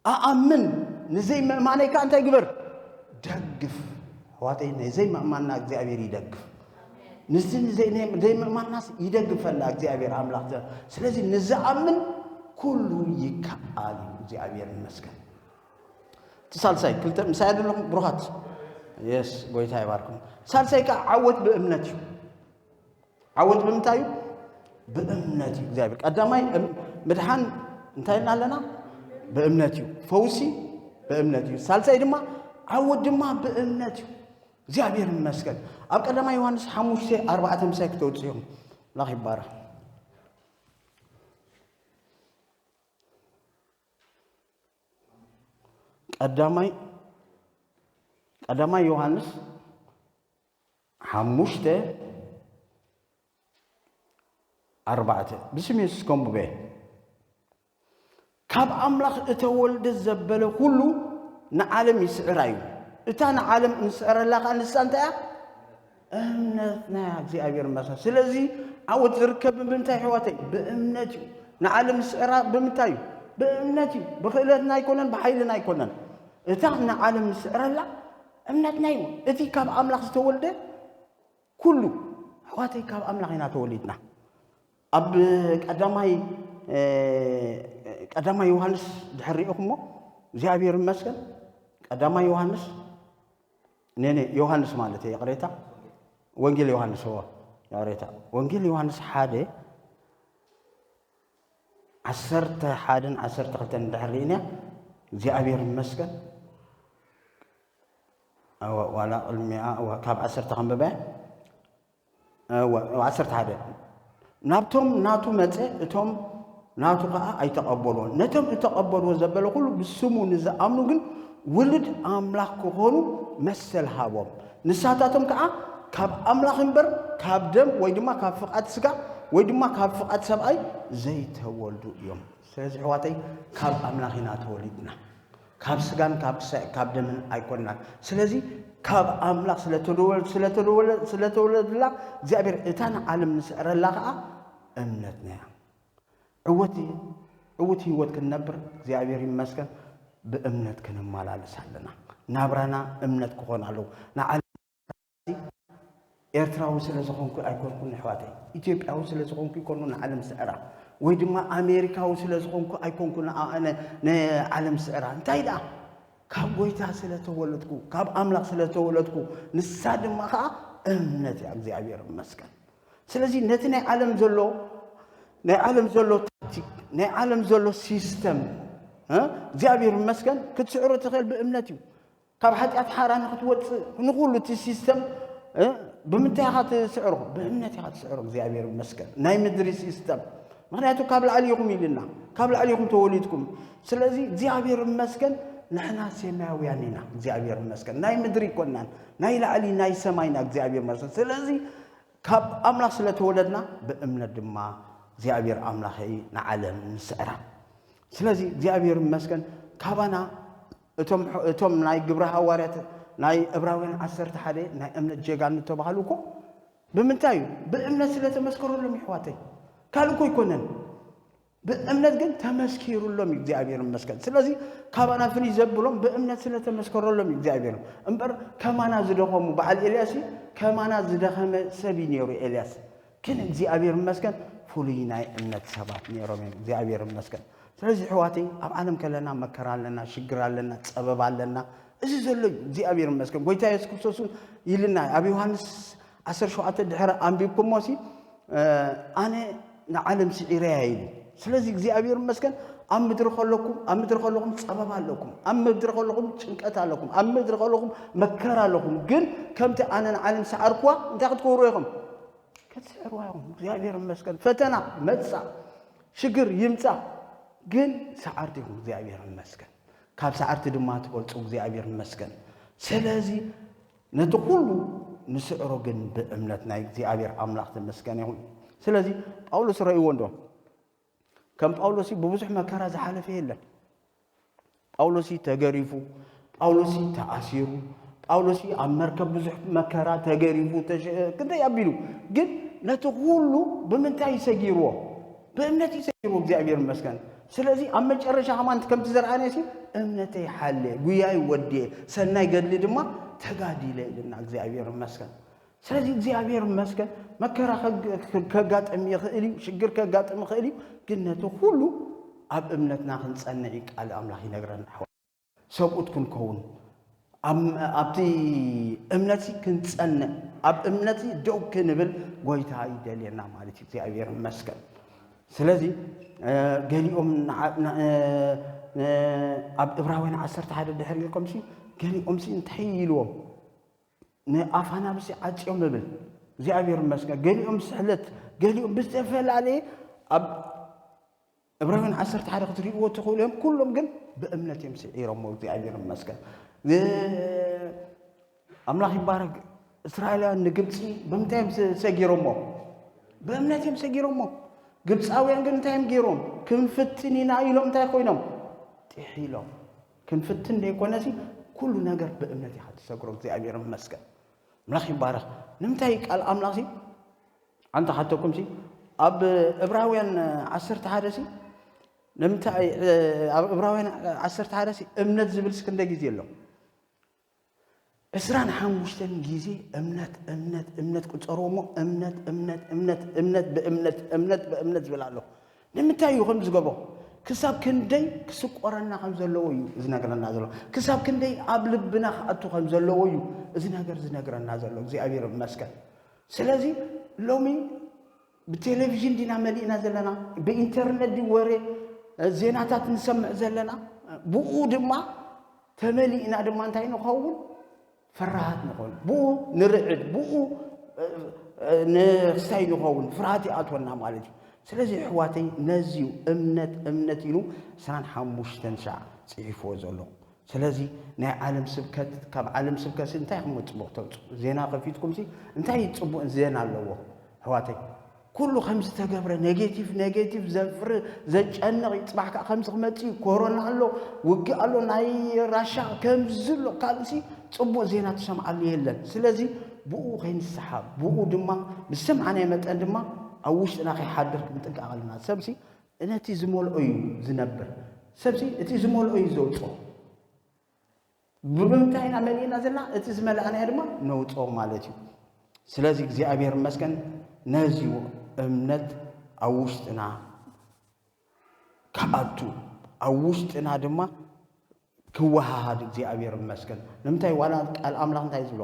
"ኣኣምን፣ ንዘይምእማነይ ከኣ እንታይ ግበር? ደግፍ።" ኣሕዋተይ፣ ናይ ዘይምእማንና እግዚኣብሔር ይደግፍ። ንዚ ንዘይ-፣ ናይ ዘይምእማንናስ ይደግፈና እግዚኣብሔር ኣምላኽ። ዘ-፣ ስለዚ ንዝኣምን ኩሉ ይከኣል እዩ። እግዚኣብሔር ይመስገን። እቲ ሳልሳይ፣ ክልተ ምሳይ ዘለኹም ብሩኻት። የስ፣ ጎይታ ይባርኩም። ሳልሳይ ከኣ ዓወት ብእምነት እዩ። ዓወት ብምንታይ እዩ? ብእምነት እዩ። እግዚኣብሔር ቀዳማይ እም-፣ ምድሓን እንታይ ኢልና ኣለና? ብእምነት እዩ። ፈውሲ ብእምነት እዩ። ሳልሳይ ድማ ዓወት ድማ ብእምነት እዩ። እግዚኣብሔር ይመስገን። ኣብ ቀዳማይ ዮሃንስ ሓሙሽተ ኣርባዕተ ምሳይ ክተውፅኡ እዮም። ኣምላኽ ይባረኽ። ቀዳማይ፣ ቀዳማይ ዮሃንስ ሓሙሽተ ኣርባዕተ፣ ብስም የሱስ ከንብበ። ካብ ኣምላኽ እተወልደ ዘበለ ኩሉ ንዓለም ይስዕራ እዩ። እታ ንዓለም እንስዕረላ ከኣ ንሳ እንታይ እያ? እምነትና እግዚኣብሔር ይመስገን። ስለዚ ዓወት ዝርከብ ብምንታይ ኣሕዋተይ? ብእምነት እዩ። ንዓለም ዝስዕራ ብምንታይ እዩ? ብእምነት እዩ። ብክእለትና ኣይኮነን፣ ብሓይልና ኣይኮነን። እታ ንዓለም ዝስዕረላ እምነትና እዩ። እቲ ካብ ኣምላኽ ዝተወልደ ኩሉ ኣሕዋተይ ካብ ኣምላኽ ኢና ተወሊድና። ኣብ ቀዳማይ ቀዳማይ ዮሃንስ ድሕር ሪእኹሞ እግዚኣብሔር ይመስገን። ቀዳማይ ዮሃንስ ነነ ዮሃንስ ማለት እዩ፣ ይቕሬታ፣ ወንጌል ዮሃንስ፣ እዎ፣ ይቕሬታ፣ ወንጌል ዮሃንስ ሓደ ዓሰርተ ሓደን ዓሰርተ ክልተን እንድሕር ርኢና እግዚኣብሔር ይመስገን። ዋላ ቅድሚኣ ካብ ዓሰርተ ከንብበ። ዓሰርተ ሓደ ናብቶም ናቱ መጸ፣ እቶም ናቱ ከኣ ኣይተቐበልዎን። ነቶም እተቐበልዎ ዘበለ ኩሉ ብስሙ ንዝኣምኑ ግን ውሉድ ኣምላኽ ክኾኑ መሰል ሃቦም። ንሳታቶም ከኣ ካብ ኣምላኽ እምበር ካብ ደም ወይ ድማ ካብ ፍቓድ ስጋ ወይ ድማ ካብ ፍቓድ ሰብኣይ ዘይተወልዱ እዮም። ስለዚ ኣሕዋተይ ካብ ኣምላኽ ኢና ተወሊድና። ካብ ስጋን ካብ ደምን ኣይኮንናን። ስለዚ ካብ ኣምላኽ ስለተወለድላ እግዚኣብሔር እታ ንዓለም ንስዕረላ ከዓ እምነትና እያ። ዕውት ህይወት ክንነብር እግዚኣብሔር ይመስገን ብእምነት ክንመላለስ ኣለና። ናብራና እምነት ክኾን ኣለዎ። ንዓለም ኤርትራዊ ስለ ዝኾንኩ ኣይኮንኩን ኣሕዋተይ፣ ኢትዮጵያዊ ስለ ዝኾንኩ ይኮኑ ንዓለም ስዕራ፣ ወይ ድማ ኣሜሪካዊ ስለ ዝኾንኩ ኣይኮንኩ ንዓለም ስዕራ። እንታይ ደኣ ካብ ጎይታ ስለ ተወለድኩ፣ ካብ ኣምላኽ ስለ ተወለድኩ፣ ንሳ ድማ ኸዓ እምነት እያ። እግዚኣብሔር ይመስገን። ስለዚ ነቲ ናይ ዓለም ዘሎ ናይ ዓለም ዘሎ ታክቲክ፣ ናይ ዓለም ዘሎ ሲስተም እግዚኣብሔር ይመስገን ክትስዕሮ ትኽእል ብእምነት እዩ። ካብ ሓጢኣት ሓራ ንክትወፅእ ንኩሉ እቲ ሲስተም ብምንታይ ኢኻ ትስዕሮ? ብእምነት ኢኻ ትስዕሮ። እግዚኣብሔር ይመስገን ናይ ምድሪ ሲስተም፣ ምክንያቱ ካብ ላዕሊ ኢኹም ኢልና፣ ካብ ላዕሊ ኢኹም ተወሊድኩም። ስለዚ እግዚኣብሔር ይመስገን ንሕና ሰማያውያን ኢና። እግዚኣብሔር ይመስገን ናይ ምድሪ ይኮናን ናይ ላዕሊ ናይ ሰማይና። እግዚኣብሔር ይመስገን። ስለዚ ካብ ኣምላኽ ስለ ተወለድና ብእምነት ድማ እግዚኣብሔር ኣምላኸይ ንዓለም ንስዕራ። ስለዚ እግዚኣብሔር ይመስገን ካባና እቶም ናይ ግብረ ሃዋርያት ናይ ዕብራውያን ዓሰርተ ሓደ ናይ እምነት ጀጋኑ ተባሃሉ እኮ ብምንታይ እዩ? ብእምነት ስለ ተመስከረሎም ይሕዋተይ፣ ካልእ እኮ ኣይኮነን። ብእምነት ግን ተመስኪሩሎም እዩ እግዚኣብሔር ይመስገን። ስለዚ ካባና ፍልይ ዘብሎም ብእምነት ስለ ተመስከረሎም እዩ እግዚኣብሔር እምበር ከማና ዝደኸሙ በዓል ኤልያስ እዩ። ከማና ዝደኸመ ሰብ እዩ ነይሩ ኤልያስ። ግን እግዚኣብሔር ይመስገን ፍሉይ ናይ እምነት ሰባት ነይሮም እዮም። እግዚኣብሔር ይመስገን። ስለዚ ኣሕዋተይ ኣብ ዓለም ከለና መከራ ኣለና፣ ሽግር ኣለና፣ ፀበብ ኣለና። እዚ ዘሎ እዩ እግዚኣብሔር ይመስገን። ጎይታ የሱስ ክርስቶስ እውን ኢልና ኣብ ዮሃንስ ዓሰርተ ሸውዓተ ድሕሪ ኣንቢብኩሞ ሲ ኣነ ንዓለም ስዒረያ ኢሉ። ስለዚ እግዚኣብሔር ይመስገን ኣብ ምድሪ ከለኩም ኣብ ምድሪ ከለኹም ፀበብ ኣለኩም፣ ኣብ ምድሪ ከለኹም ጭንቀት ኣለኩም፣ ኣብ ምድሪ ከለኹም መከራ ኣለኩም። ግን ከምቲ ኣነ ንዓለም ሰዓርኩዋ እንታይ ክትገብሩ ኢኹም? ክትስዕርዋ ኢኹም። እግዚኣብሔር ይመስገን። ፈተና መጻ፣ ሽግር ይምጻ፣ ግን ሰዓርቲ ኢኹም። እግዚኣብሔር ይመስገን። ካብ ሰዓርቲ ድማ ትበልጹ። እግዚኣብሔር ይመስገን። ስለዚ ነቲ ኩሉ ንስዕሮ ግን ብእምነት ናይ እግዚኣብሔር ኣምላኽ ተመስገን ይኹን። ስለዚ ጳውሎስ ረእይዎ እንዶ ከም ጳውሎስ ብብዙሕ መከራ ዝሓለፈ የለን። ጳውሎስ ተገሪፉ፣ ጳውሎስ ተኣሲሩ፣ ጳውሎስ ኣብ መርከብ ብዙሕ መከራ ተገሪፉ ክንደይ ኣቢሉ፣ ግን ነቲ ኩሉ ብምንታይ ሰጊርዎ? ብእምነት እዩ ሰጊርዎ። እግዚኣብሔር ይመስገን። ስለዚ ኣብ መጨረሻ ከማን ከምቲ ዝረኣናዮ እምነተይ ሓልየ፣ ጉያይ ወድየ፣ ሰናይ ገድሊ ድማ ተጋዲለ ኢልና እግዚኣብሔር ይመስገን። ስለዚ እግዚኣብሔር ይመስገን መከራ ከጋጥም ይኽእል እዩ፣ ሽግር ከጋጥም ይኽእል እዩ። ግን ነቲ ኩሉ ኣብ እምነትና ክንጸንዕ እዩ ቃል ኣምላኽ ይነግረና። ሰብኡት ክንከውን ኣብቲ እምነት ክንጸንዕ ኣብ እምነት ደው ክንብል ጎይታ ይደልየና ማለት እዩ። እግዚኣብሔር ይመስገን። ስለዚ ገሊኦም ኣብ እብራውያን ዓሰርተ ሓደ ድሕር ኢልኩም ገሊኦም እንታይ ኢልዎም ንኣፋናብሲ ዓጽዮም እብል እግዚኣብሔር ይመስገን። ገሊኦም ስሕለት፣ ገሊኦም ብዝተፈላለየ ኣብ እብራውያን ዓሰርተ ሓደ ክትርእይዎ ትኽእሉ እዮም። ኩሎም ግን ብእምነት እዮም ስዒሮሞ። እግዚኣብሔር ይመስገን። ኣምላኽ ይባረክ። እስራኤላውያን ንግብፂ ብምንታይ እዮም ሰጊሮሞ? ብእምነት እዮም ሰጊሮሞ። ግብፃውያን ግን እንታይ እዮም ገይሮም? ክንፍትን ኢና ኢሎም እንታይ ኮይኖም? ጥሒሎም። ክንፍትን ዘይኮነሲ ኩሉ ነገር ብእምነት ኢኻ ትሰግሮ። እግዚኣብሔር ይመስገን። ኣምላኽ ይባረኽ። ንምንታይ ቃል ኣምላኽሲ ኣንተ ሓተኩምሲ ኣብ እብራውያን ዓሰርተ ሓደ ሲ ንምንታይ ኣብ እብራውያን ዓሰርተ ሓደ ሲ እምነት ዝብል ስክንደ ግዜ ኣሎ? ዕስራን ሓሙሽተን ግዜ እምነት እምነት እምነት ቁጸርዎ እሞ እምነት እምነት እምነት እምነት ብእምነት እምነት ብእምነት ዝብል ኣሎ። ንምንታይ እዩ ከም ዝገብሮ? ክሳብ ክንደይ ክስቆረና ከም ዘለዎ እዩ ዝነግረና ዘሎ። ክሳብ ክንደይ ኣብ ልብና ክኣቱ ከም ዘለዎ እዩ እዚ ነገር ዝነግረና ዘሎ። እግዚኣብሔር ይመስገን። ስለዚ ሎሚ ብቴሌቪዥን ዲና መሊእና ዘለና፣ ብኢንተርነት ዲ ወሬ ዜናታት ንሰምዕ ዘለና። ብኡ ድማ ተመሊእና ድማ እንታይ ንኸውን? ፈራሃት ንኸውን። ብኡ ንርዕድ፣ ብኡ ንስታይ ንኸውን፣ ፍርሃት ይኣትወና ማለት እዩ። ስለዚ ኣሕዋተይ ነዚዩ እምነት እምነት ኢሉ ዕስራን ሓሙሽተን ሻዕ ፅሒፍዎ ዘሎ። ስለዚ ናይ ዓለም ስብከት፣ ካብ ዓለም ስብከት እንታይ ከም ፅቡቕ ተውፅኡ? ዜና ከፊትኩም ሲ እንታይ ፅቡቕ ዜና ኣለዎ ኣሕዋተይ? ኩሉ ከም ዝተገብረ ኔጌቲቭ ኔጌቲቭ ዘፍር ዘጨንቕ እዩ። ፅባሕ ከዓ ከምዚ ክመፅእ እዩ፣ ኮሮና ኣሎ፣ ውግእ ኣሎ፣ ናይ ራሻ ከምዚ ኣሎ፣ ካልእሲ ፅቡቕ ዜና ትሰምዓሉ የለን። ስለዚ ብኡ ከይንሰሓብ፣ ብኡ ድማ ብዝሰምዓናዮ መጠን ድማ ኣብ ውሽጥና ከይሓድር ክንጥንቀቕ ኣለና። ሰብሲ ነቲ ዝመልኦ እዩ ዝነብር። ሰብሲ እቲ ዝመልኦ እዩ ዘውፅኦ። ብምንታይ ኢና መሊእና ዘለና? እቲ ዝመልኣናዮ ድማ ነውፅኦ ማለት እዩ። ስለዚ እግዚኣብሔር ይመስገን ነዚ እምነት ኣብ ውሽጥና ክኣቱ፣ ኣብ ውሽጥና ድማ ክወሃሃድ እግዚኣብሔር ይመስገን። ንምንታይ ዋላ ቃል ኣምላኽ እንታይ ዝብሎ?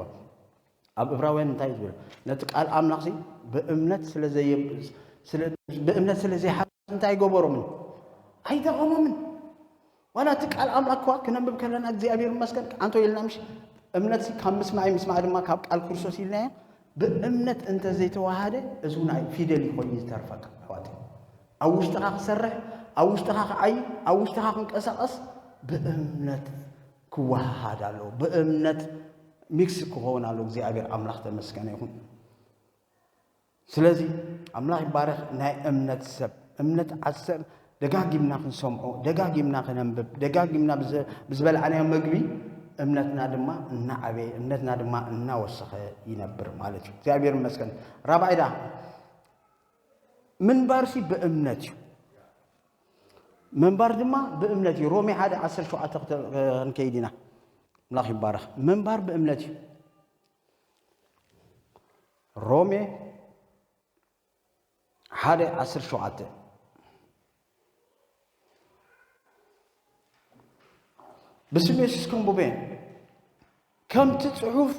ኣብ እብራውያን እንታይ ዝብል? ነቲ ቃል ኣምላኽሲ ብእምነት ስለ ዘየ-፣ ስለ-፣ ብእምነት ስለ ዘይሓ-፣ እንታይ ኣይገበሮምን? ኣይጠቐሞምን። ዋላ እቲ ቃል ኣምላኽ እኳ ክነንብብ ከለና እግዚኣብሔር ይመስገን ኣንቶ ኢልና ምሽ እምነትሲ ካብ ምስማዕ እዩ፣ ምስማዕ ድማ ካብ ቃል ክርስቶስ ኢልናዮ። ብእምነት እንተ ዘይተዋሃደ እዚ እውን ኣይ-፣ ፊደል እዩ ኮይኑ ዝተርፈካ ኣሕዋተይ። ኣብ ውሽጥኻ ክሰርሕ፣ ኣብ ውሽጥኻ ክዓይ፣ ኣብ ውሽጥኻ ክንቀሳቐስ ብእምነት ክወሃሃድ ኣለዎ። ብእምነት ሚክስ ክኸውን ኣለዎ። እግዚኣብሔር ኣምላኽ ተመስገነ ይኹን። ስለዚ ኣምላኽ ይባረኽ። ናይ እምነት ሰብ፣ እምነት ዓሰብ ደጋጊምና ክንሰምዖ፣ ደጋጊምና ክነንብብ፣ ደጋጊምና ብዘ-፣ ብዝበልዓናዮ መግቢ እምነትና ድማ እናዓበየ፣ እምነትና ድማ እናወሰኸ ይነብር ማለት እዩ። እግዚኣብሔር ይመስገን። ራብዓይ ደኣ ምንባርሲ ብእምነት እዩ። ምንባር ድማ ብእምነት እዩ። ሮሜ ሓደ ዓሰርተ ሸውዓተ ክተ-፣ ክንከይድ ኢና። ኣምላኽ ይባረኽ። ምንባር ብእምነት እዩ። ሮሜ ሓደ ዓሰርተ ሸውዓተ ብስም የሱስ ከንብበ። ከምቲ ጽሑፍ፣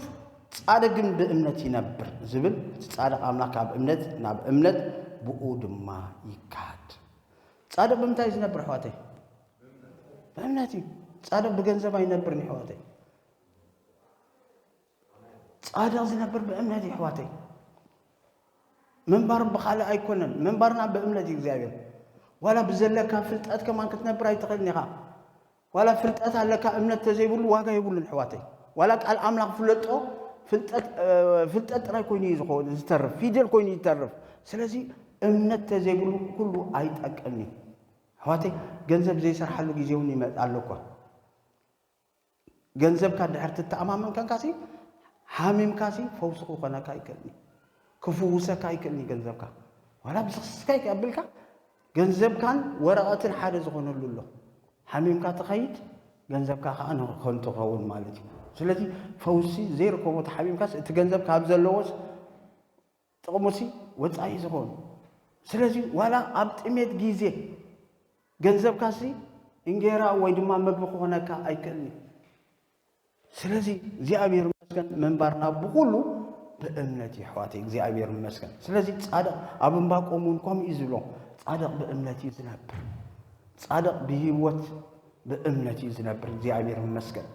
"ጻድቅ ግን ብእምነት ይነብር" ዝብል፣ እቲ ጻድቅ ኣምላኽ ካብ እምነት ናብ እምነት፣ ብኡ ድማ ይከሃድ። ጻድቅ ብምንታይ እዩ ዝነብር ኣሕዋተይ? ብእምነት እዩ። ጻድቅ ብገንዘብ ኣይነብርን ኣሕዋተይ። ጻድቅ ዝነብር ብእምነት እዩ ኣሕዋተይ። ምንባር ብኻልእ ኣይኮነን፣ ምንባርና ብእምነት እዩ እግዚኣብሔር። ዋላ ብዘለካ ፍልጠት ከማን ክትነብር ኣይትኽእልን ኢኻ። ዋላ ፍልጠት ኣለካ፣ እምነት ተዘይብሉ ዋጋ የብሉን ኣሕዋተይ። ዋላ ቃል ኣምላኽ ፍለጦ፣ ፍልጠት፣ እ፣ ፍልጠት ጥራይ ኮይኑ እዩ ዝኸውን፣ ዝተርፍ፣ ፊደል ኮይኑ ይተርፍ። ስለዚ እምነት ተዘይብሉ ኩሉ ኣይጠቅምን እዩ። ኣሕዋተይ፣ ገንዘብ ዘይሰርሓሉ ግዜ እውን ይመጽእ ኣሎ እኳ። ገንዘብካ ድሕር ትተኣማመን ከንካሲ፣ ሓሚምካሲ ፈውሲ ክኾነካ ኣይክእልኒ፣ ክፍውሰካ ኣይክእልኒ ገንዘብካ። ዋላ ብዝኽስካ ይቀብልካ፣ ገንዘብካን ወረቐትን ሓደ ዝኾነሉ ኣሎ። ሓሚምካ ትኸይድ፣ ገንዘብካ ከዓ ንኸንቱ ክኸውን ማለት እዩ። ስለዚ ፈውሲ ዘይርከቦ ተሓሚምካስ እቲ ገንዘብ ካብ ዘለዎስ ጥቕሙሲ ወጻኢ ዝኾኑ። ስለዚ ዋላ ኣብ ጥሜት ግዜ ገንዘብካሲ እንጌራ ወይ ድማ መግቢ ክኾነካ ኣይክእልን እዩ። ስለዚ እግዚኣብሔር ይመስገን፣ ምንባርና ብኹሉ ብእምነት እዩ፣ ኣሕዋተይ፣ እግዚኣብሔር ይመስገን። ስለዚ ጻድቕ ኣብ እምባቆም እውን ከምኡ እዩ ዝብሎ፣ ጻድቕ ብእምነት እዩ ዝነብር። ጻድቕ ብህይወት ብእምነት እዩ ዝነብር፣ እግዚኣብሔር ይመስገን።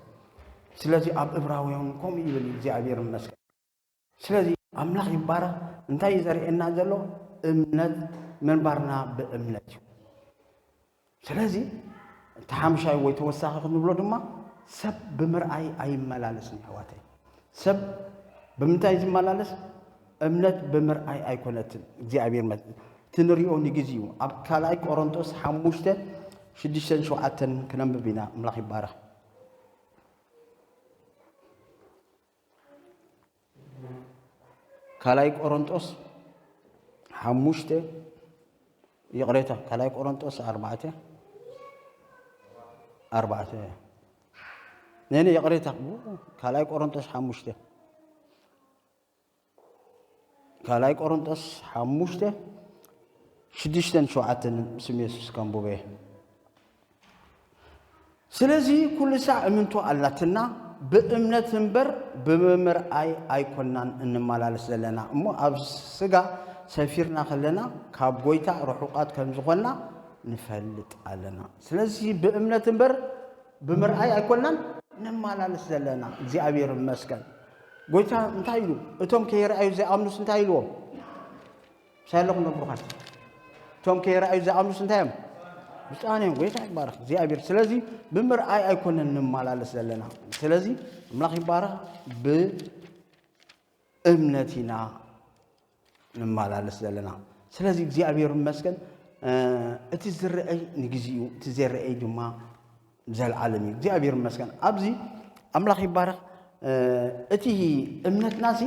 ስለዚ ኣብ እብራውያን እውን ከምኡ ይብል፣ እግዚኣብሔር ይመስገን። ስለዚ ኣምላኽ ይባረኽ። እንታይ እዩ ዘርእየና ዘሎ? እምነት፣ ምንባርና ብእምነት እዩ። ስለዚ እቲ ሓምሻይ ወይ ተወሳኺ ክንብሎ ድማ ሰብ ብምርኣይ ኣይመላለስን፣ ኣሕዋተይ። ሰብ ብምንታይ ዝመላለስ? እምነት ብምርኣይ ኣይኮነትን። እግዚኣብሔር መ-፣ እቲ ንሪኦ ንግዜኡ። ኣብ ካልኣይ ቆሮንቶስ ሓሙሽተ ሽዱሽተን ሸውዓተን ክነንብብ ኢና። ኣምላኽ ይባረኽ። ካልኣይ ቆሮንጦስ ሓሙሽተ፣ ይቕሬታ፣ ካልኣይ ቆሮንጦስ ኣርባዕተ፣ ኣርባዕተ፣ ነነ፣ ይቕሬታ፣ ካልኣይ ቆሮንጦስ ሓሙሽተ፣ ካልኣይ ቆሮንጦስ ሓሙሽተ፣ ሽዱሽተን ሸውዓተን ብስም የሱስ ከንብቦ እየ። ስለዚ ኩሉ ሳዕ እምንቶ ኣላትና፣ ብእምነት እምበር ብምምርኣይ ኣይኮናን እንመላለስ ዘለና እሞ፣ ኣብ ስጋ ሰፊርና ከለና ካብ ጎይታ ርሑቓት ከም ዝኾንና ንፈልጥ ኣለና። ስለዚ ብእምነት እምበር ብምርኣይ ኣይኮናን ንመላለስ ዘለና። እግዚኣብሔር ይመስገን። ጎይታ እንታይ ኢሉ? እቶም ከይረኣዩ ዘይኣምኑስ እንታይ ኢልዎም? ምሳይ ኣለኹም ዶ ብሩኻት? እቶም ከይረኣዩ ዝኣምኑስ እንታይ እዮም? ብፁዓን እዮም። ጎይታ ይባረኽ እግዚኣብሔር። ስለዚ ብምርኣይ ኣይኮነን ንመላለስ ዘለና። ስለዚ ኣምላኽ ይባረኽ። ብእምነት ኢና ንመላለስ ዘለና። ስለዚ እግዚኣብሔር ይመስገን። እ፣ እቲ ዝረኣይ ንግዜኡ፣ እቲ ዘይረኣይ ድማ ዘልዓለም እዩ። እግዚኣብሔር ይመስገን። ኣብዚ ኣምላኽ ይባረኽ። እ፣ እቲ እምነትና ሲ፣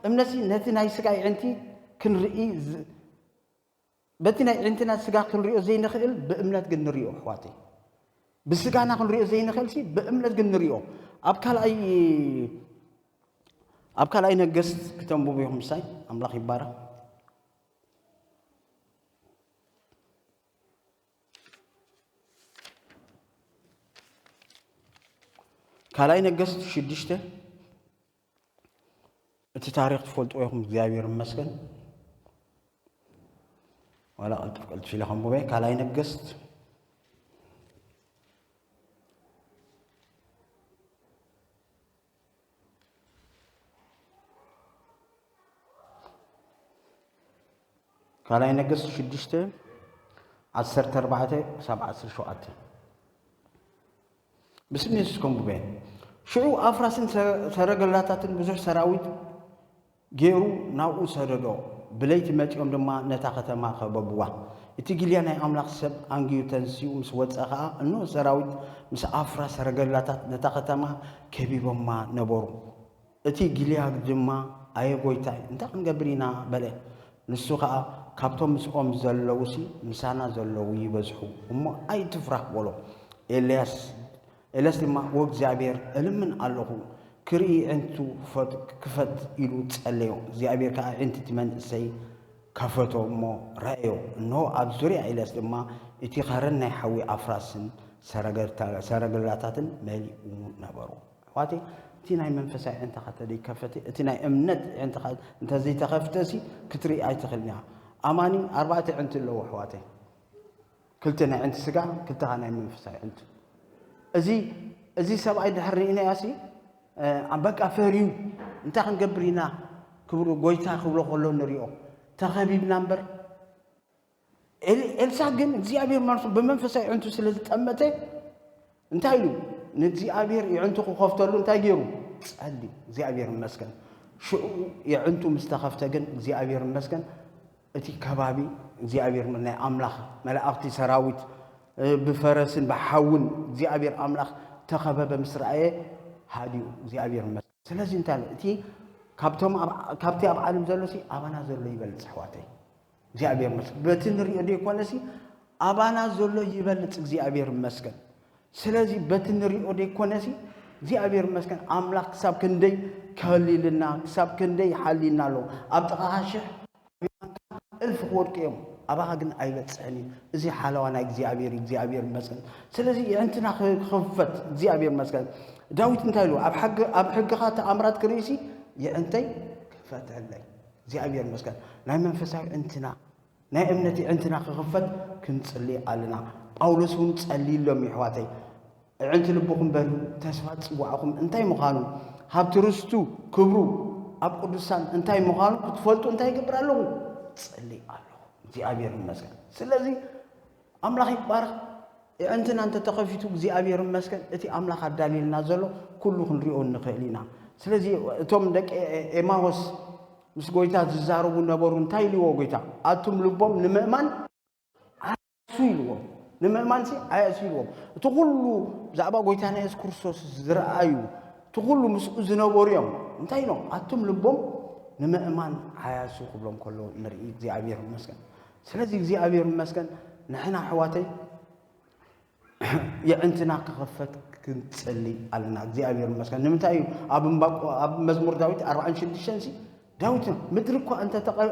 እምነት ሲ ነቲ ናይ ስጋ ኣዒንቲ ክንርኢ ዝ-፣ በቲ ናይ ኣዒንትና ስጋ ክንሪኦ ዘይንኽእል ብእምነት ግን ንሪኦ፣ ኣሕዋተይ። ብስጋና ክንሪኦ ዘይንኽእል ሲ ብእምነት ግን ንሪኦ። ኣብ ካልኣይ፣ ኣብ ካልኣይ ነገስት ክተንብቡ ኢኹም ምሳይ። ኣምላኽ ይባረኽ። ካልኣይ ነገስት ሽዱሽተ፣ እቲ ታሪኽ ትፈልጥዎ ኢኹም። እግዚኣብሔር ይመስገን። ዋላ ቅልጥፍ ቅልጥፍ ኢለ ከንብበ። ካልኣይ ነገስት፣ ካልኣይ ነገስት ሽዱሽተ፣ ዓሰርተ ኣርባዕተ ክሳብ ዓሰርተ ሸውዓተ። ብስም የሱስ ከንብበ። ሽዑ ኣፍራስን ሰ-፣ ሰረገላታትን ብዙሕ ሰራዊት ገይሩ ናብኡ ሰደዶ። ብለይቲ መጺኦም ድማ ነታ ከተማ ከበብዋ። እቲ ጊልያ ናይ ኣምላኽ ሰብ ኣንጊዩ ተንሲኡ ምስ ወጸ ኸኣ፣ እንሆ፣ ሰራዊት ምስ ኣፍራስ ሰረገላታት ነታ ከተማ ከቢቦማ ነበሩ። እቲ ጊልያድ ድማ፣ ኣየ ጐይታይ፣ እንታይ ክንገብር ኢና? በለ። ንሱ ኸኣ፣ ካብቶም ምስኦም ዘለዉሲ ምሳና ዘለዉ ይበዝሑ እሞ ኣይትፍራህ፣ በሎ። ኤልያስ፣ ኤልያስ ድማ፣ ወእግዚኣብሔር፣ እልምን ኣለኹ፣ ክርኢ ኣዒንቱ ክፈት፣ ክፈት ኢሉ ጸለዮ። እግዚኣብሔር ከኣ ኣዒንቲ እቲ መንእሰይ ከፈቶ እሞ ረኣዮ። እንሆ፣ ኣብ ዙርያ ኤልያስ ድማ እቲ ኸረን ናይ ሓዊ ኣፍራስን ሰረገርታ-፣ ሰረገላታትን መሊኡ ነበሩ። ኣሕዋተይ፣ እቲ ናይ መንፈሳዊ ኣዒንትኻ እንተዘይከፈተ፣ እቲ ናይ እምነት ኣዒንትኻ እንተዘይተኸፍተሲ፣ ክትርኢ ኣይትኽእልን ኢኻ። ኣማኒ ኣርባዕተ ኣዒንቲ ኣለዎ፣ ኣሕዋተይ። ክልተ ናይ ኣዒንቲ ስጋ፣ ክልተ ኸኣ ናይ መንፈሳዊ ኣዒንቱ። እዚ፣ እዚ ሰብኣይ ድሕር ርኢናዮሲ፣ እ፣ በቃ ፈርዩ፣ እንታይ ክንገብር ኢና ክብሉ፣ ጎይታ ክብሎ ከሎ ንሪኦ። ተኸቢብና እምበር፣ ኤል-፣ ኤልሳ ግን እግዚኣብሔር ማለት ብመንፈሳዊ ኣዒንቱ ስለ ዝጠመተ እንታይ ኢሉ? ንእግዚኣብሔር የዕንቱ ክኸፍተሉ እንታይ ገይሩ? ጸልዩ። እግዚኣብሔር ይመስገን። ሽዑ የዕንቱ ምስ ተኸፍተ ግን እግዚኣብሔር ይመስገን፣ እቲ ከባቢ እግዚኣብሔር ናይ ኣምላኽ መላእኽቲ ሰራዊት፣ እ፣ ብፈረስን ብሓውን እግዚኣብሔር ኣምላኽ ተኸበበ ምስ ረኣየ ሃዲኡ። እግዚኣብሔር ይመስገን። ስለዚ እንታይ ኢሉ? እቲ ካብቶም ኣብ፣ ካብቲ ኣብ ዓለም ዘሎሲ ኣባና ዘሎ ይበልጽ፣ ኣሕዋተይ። እግዚኣብሔር ይመስገን። በቲ ንሪኦ ደይኮነሲ ኣባና ዘሎ ይበልጽ፣ እግዚኣብሔር ይመስገን። ስለዚ በቲ ንሪኦ ደይኮነሲ እግዚኣብሔር ይመስገን፣ ኣምላኽ ክሳብ ክንደይ ከሊልና፣ ክሳብ ክንደይ ሓሊና ኣሎ። ኣብ ጥቓኻ ሽሕ እልፊ ክወድቁ እዮም፣ ኣባኻ ግን ኣይበጽሕን እዩ። እዚ ሓለዋ ናይ እግዚኣብሔር እዩ፣ እግዚኣብሔር ይመስገን። ስለዚ የዕንትና ክኽፈት፣ እግዚኣብሔር ይመስገን። ዳዊት እንታይ ኢሉ? ኣብ ሕግ-፣ ኣብ ሕግኻ ተኣምራት ክርእሲ የዕንተይ ክፈተለይ። እግዚኣብሔር ይመስገን። ናይ መንፈሳዊ ዕንትና፣ ናይ እምነት የዕንትና ክኽፈት ክንጽሊ ኣለና። ጳውሎስ እውን ጸልይሎም እዩ፣ ኣሕዋተይ። ኣዕንቲ ልብኹም በርሁ፣ ተስፋ ጽዋዕኹም እንታይ ምዃኑ፣ ሃብቲ ርስቱ ክብሩ ኣብ ቅዱሳን እንታይ ምዃኑ ክትፈልጡ እንታይ ይገብር ኣለኹ? ጽሊ ኣለኹ። እግዚኣብሔር ይመስገን። ስለዚ ኣምላኽ ይባረኽ። ኣዕንትና እንተተኸፊቱ እግዚኣብሔር ይመስገን። እቲ ኣምላኽ ኣዳልየልና ዘሎ ኩሉ ክንሪኦ ንኽእል ኢና። ስለዚ እቶም ደቂ ኤማሆስ ምስ ጎይታ ዝዛረቡ ነበሩ። እንታይ ኢልዎ ጎይታ? ኣቱም ልቦም ንምእማን ኣያእሱ ኢልዎም። ንምእማንሲ ኣያእሱ ኢልዎም። እቲ ኩሉ ብዛዕባ ጎይታና የሱስ ክርስቶስ ዝረኣዩ፣ እቲ ኩሉ ምስኡ ዝነበሩ እዮም። እንታይ ኢሎም? ኣቱም ልቦም ንምእማን ሓያሱ ክብሎም ከለዉ ንርኢ እግዚኣብሔር ይመስገን። ስለዚ እግዚኣብሔር ይመስገን ንሕና ኣሕዋተይ የዕንትና ክኸፈት ክንጽሊ ኣለና እግዚኣብሔር ይመስገን። ንምንታይ እዩ ኣብ እምባቆ ኣብ መዝሙር ዳዊት ኣርባዓን ሽዱሽተን ሲ ዳዊት ምድሪ እኳ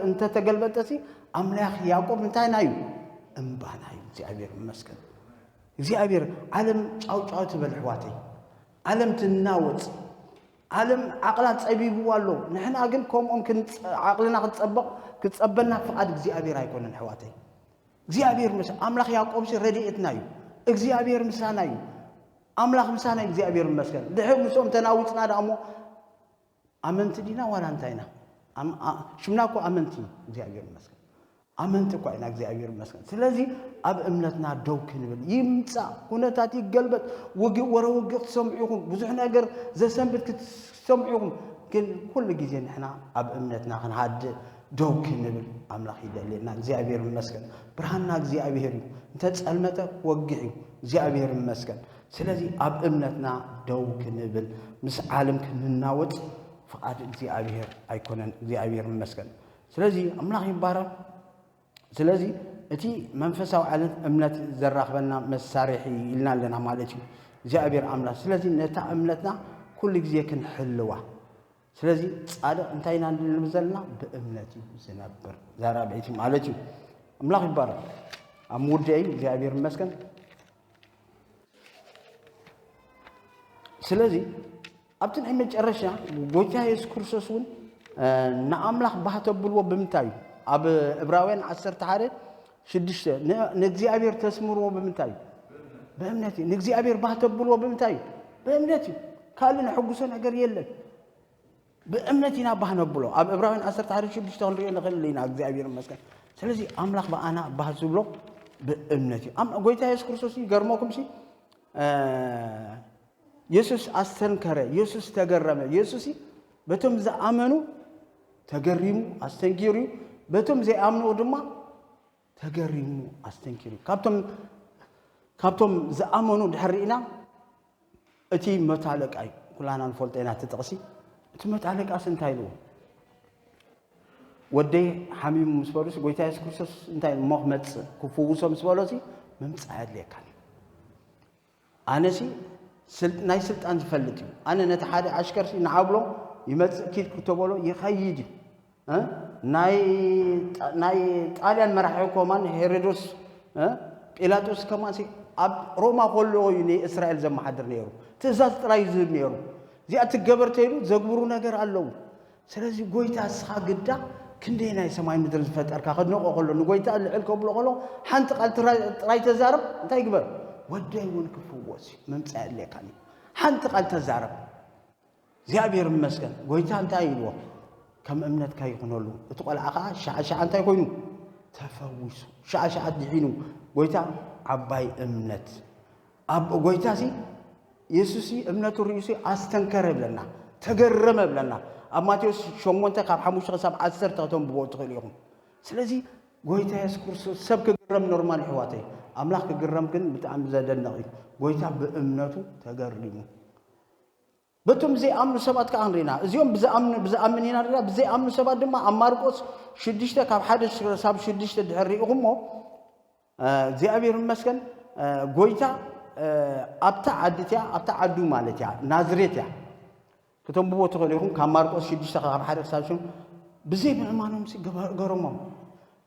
እንተተገልበጠ ሲ ኣምላኽ ያዕቆብ እንታይ ናዩ እምባና እዩ እግዚኣብሔር ይመስገን። እግዚኣብሔር ዓለም ጫውጫው ትበል ኣሕዋተይ። ዓለም ትናወጽ። ዓለም ዓቕላ ጸቢብዋ ኣሎ። ንሕና ግን ከምኦም ዓቕልና ክትጸበቕ ክትጸበና ፍቓድ እግዚኣብሔር ኣይኮነን ኣሕዋተይ። እግዚኣብሔር ምስ ኣምላኽ ያዕቆብሲ ረድኤትና እዩ። እግዚኣብሔር ምሳና እዩ። ኣምላኽ ምሳና እዩ እግዚኣብሔር ይመስገን። ድሕር ምስኦም ተናዊጽና ደኣ እሞ ኣመንቲ ዲና ዋላ እንታይ ኢና? ሽምና እኮ ኣመንቲ እዩ እግዚኣብሔር ይመስገን። ኣመንቲ እኳ ኢና እግዚኣብሔር ይመስገን። ስለዚ ኣብ እምነትና ደው ክንብል ይምጻእ ኩነታት ይገልበጥ ውግእ ወረ ውግእ ክትሰምዑ ኢኹም ብዙሕ ነገር ዘሰንብድ ክትሰምዑ ኢኹም። ግን ኩሉ ግዜ ንሕና ኣብ እምነትና ክንሃድእ ደው ክንብል ኣምላኽ ይደልየና። እግዚኣብሔር ይመስገን። ብርሃንና እግዚኣብሔር እዩ። እንተጸልመተ ክወግሕ እዩ። እግዚኣብሔር ይመስገን። ስለዚ ኣብ እምነትና ደው ክንብል ምስ ዓለም ክንናወጽ ፍቓድ እግዚኣብሔር ኣይኮነን። እግዚኣብሔር ይመስገን። ስለዚ ኣምላኽ ይባረኽ። ስለዚ እቲ መንፈሳዊ ዓለም እምነት ዘራኽበና መሳርሒ ኢልና ኣለና ማለት እዩ እግዚኣብሔር ኣምላኽ። ስለዚ ነታ እምነትና ኩሉ ግዜ ክንሕልዋ። ስለዚ ጻድቕ እንታይ ኢና ንብል ዘለና? ብእምነት እዩ ዝነብር። እዛ ራብዒቲ ማለት እዩ። ኣምላኽ ይባረኽ። ኣብ ምውደይ እግዚኣብሔር ይመስገን። ስለዚ ኣብቲ ናይ መጨረሻ ጎይታ የሱስ ክርስቶስ እውን ንኣምላኽ ባህ ተብልዎ ብምንታይ እዩ? ኣብ ዕብራውያን ዓሰርተ ሓደ ሽዱሽተ ንእግዚኣብሔር ተስምርዎ ብምንታይ እዩ? ብእምነት እዩ። ንእግዚኣብሔር ባህ ተብልዎ ብምንታይ እዩ? ብእምነት እዩ። ካልእ ነሐጉሶ ነገር የለን። ብእምነት ኢና ባህ ነብሎ። ኣብ ዕብራውያን ዓሰርተ ሓደ ሽዱሽተ ክንሪኦ ንኽእል ኢና። እግዚኣብሔር ይመስገን። ስለዚ ኣምላኽ ብኣና ባህ ዝብሎ ብእምነት እዩ። ኣም- ጎይታ የሱስ ክርስቶስ ይገርመኩም ሲ እ፣ የሱስ ኣስተንከረ፣ የሱስ ተገረመ። የሱስ በቶም ዝኣመኑ ተገሪሙ ኣስተንኪሩ እዩ፣ በቶም ዘይኣምኑ ድማ ተገሪሙ ኣስተንኪሩ እዩ። ካብቶም ካብቶም ዝኣመኑ ድሕር ርኢና እቲ መቶ ኣለቃ እዩ። ኩላና ንፈልጦ ኢና እቲ ጥቕሲ። እቲ መቶ ኣለቃስ እንታይ ኢልዎ? ወደይ ሓሚሙ ምስ በሉሲ ጎይታ የሱስ ክርስቶስ እንታይ እሞ ክመጽእ ክፍውሶ ምስ በሎሲ ምምጻእ ኣድልየካን እዩ። ኣነሲ ናይ ስልጣን ዝፈልጥ እዩ። ኣነ ነቲ ሓደ ኣሽከርሲ ንዓብሎ ይመጽእ ኪድ ክተበሎ ይኸይድ እዩ። ናይ ጣልያን መራሒ ኮማን ሄሮዶስ ጲላጦስ ከማን ኣብ ሮማ ከለዎ እዩ ንእስራኤል ዘመሓድር ነይሩ። ትእዛዝ ጥራይ ዝህብ ነይሩ። እዚኣ ትገበር ተይሉ ዘግብሩ ነገር ኣለዉ። ስለዚ ጎይታ እስኻ ግዳ ክንደይ ናይ ሰማይ ምድሪ ዝፈጠርካ ከድንቆ ከሎ ንጎይታ ልዕል ከብሎ ከሎ ሓንቲ ቃል ጥራይ ተዛረብ እንታይ ግበር ወደይ እውን ክፍወስ እዩ መምፃእ የድልየካን እዩ ሓንቲ ቃል ተዛረብ እግዚኣብሔር ይመስገን ጎይታ እንታይ ኢልዎ ከም እምነትካ ይኹነሉ እቲ ቆልዓ ከዓ ሸዓ ሸዓ እንታይ ኮይኑ ተፈዊሱ ሸዓ ሸዓ ድሒኑ ጎይታ ዓባይ እምነት ኣብ ጎይታ ሲ የሱስ እምነቱ ርእዩ ኣስተንከረ ብለና ተገረመ ብለና ኣብ ማቴዎስ ሸሞንተ ካብ ሓሙሽተ ክሳብ ዓሰርተ ከተንብቦ ትኽእሉ ኢኹም ስለዚ ጎይታ የሱስ ክርስቶስ ሰብ ክግረም ኖርማል ይሕዋተይ ኣምላኽ ክግረም ግን ብጣዕሚ ዘደንቕ እዩ ጎይታ ብእምነቱ ተገሪሙ በቶም ዘይኣምኑ ሰባት ከዓ ንሪና እዚኦም ብዝኣምን ኢና ሪና ብዘይኣምኑ ሰባት ድማ ኣብ ማርቆስ ሽዱሽተ ካብ ሓደ ሳብ ሽዱሽተ ድሕር ሪኢኹሞ እግዚኣብሔር ይመስገን ጎይታ ኣብታ ዓዲ እቲያ ኣብታ ዓዱ ማለት እያ ናዝሬት እያ ከተንብቦ ትኽእሉ ኢኹም ካብ ማርቆስ ሽዱሽተ ካብ ሓደ ክሳብ ሽዱሽተ ብዘይ ምእማኖም ገረሞም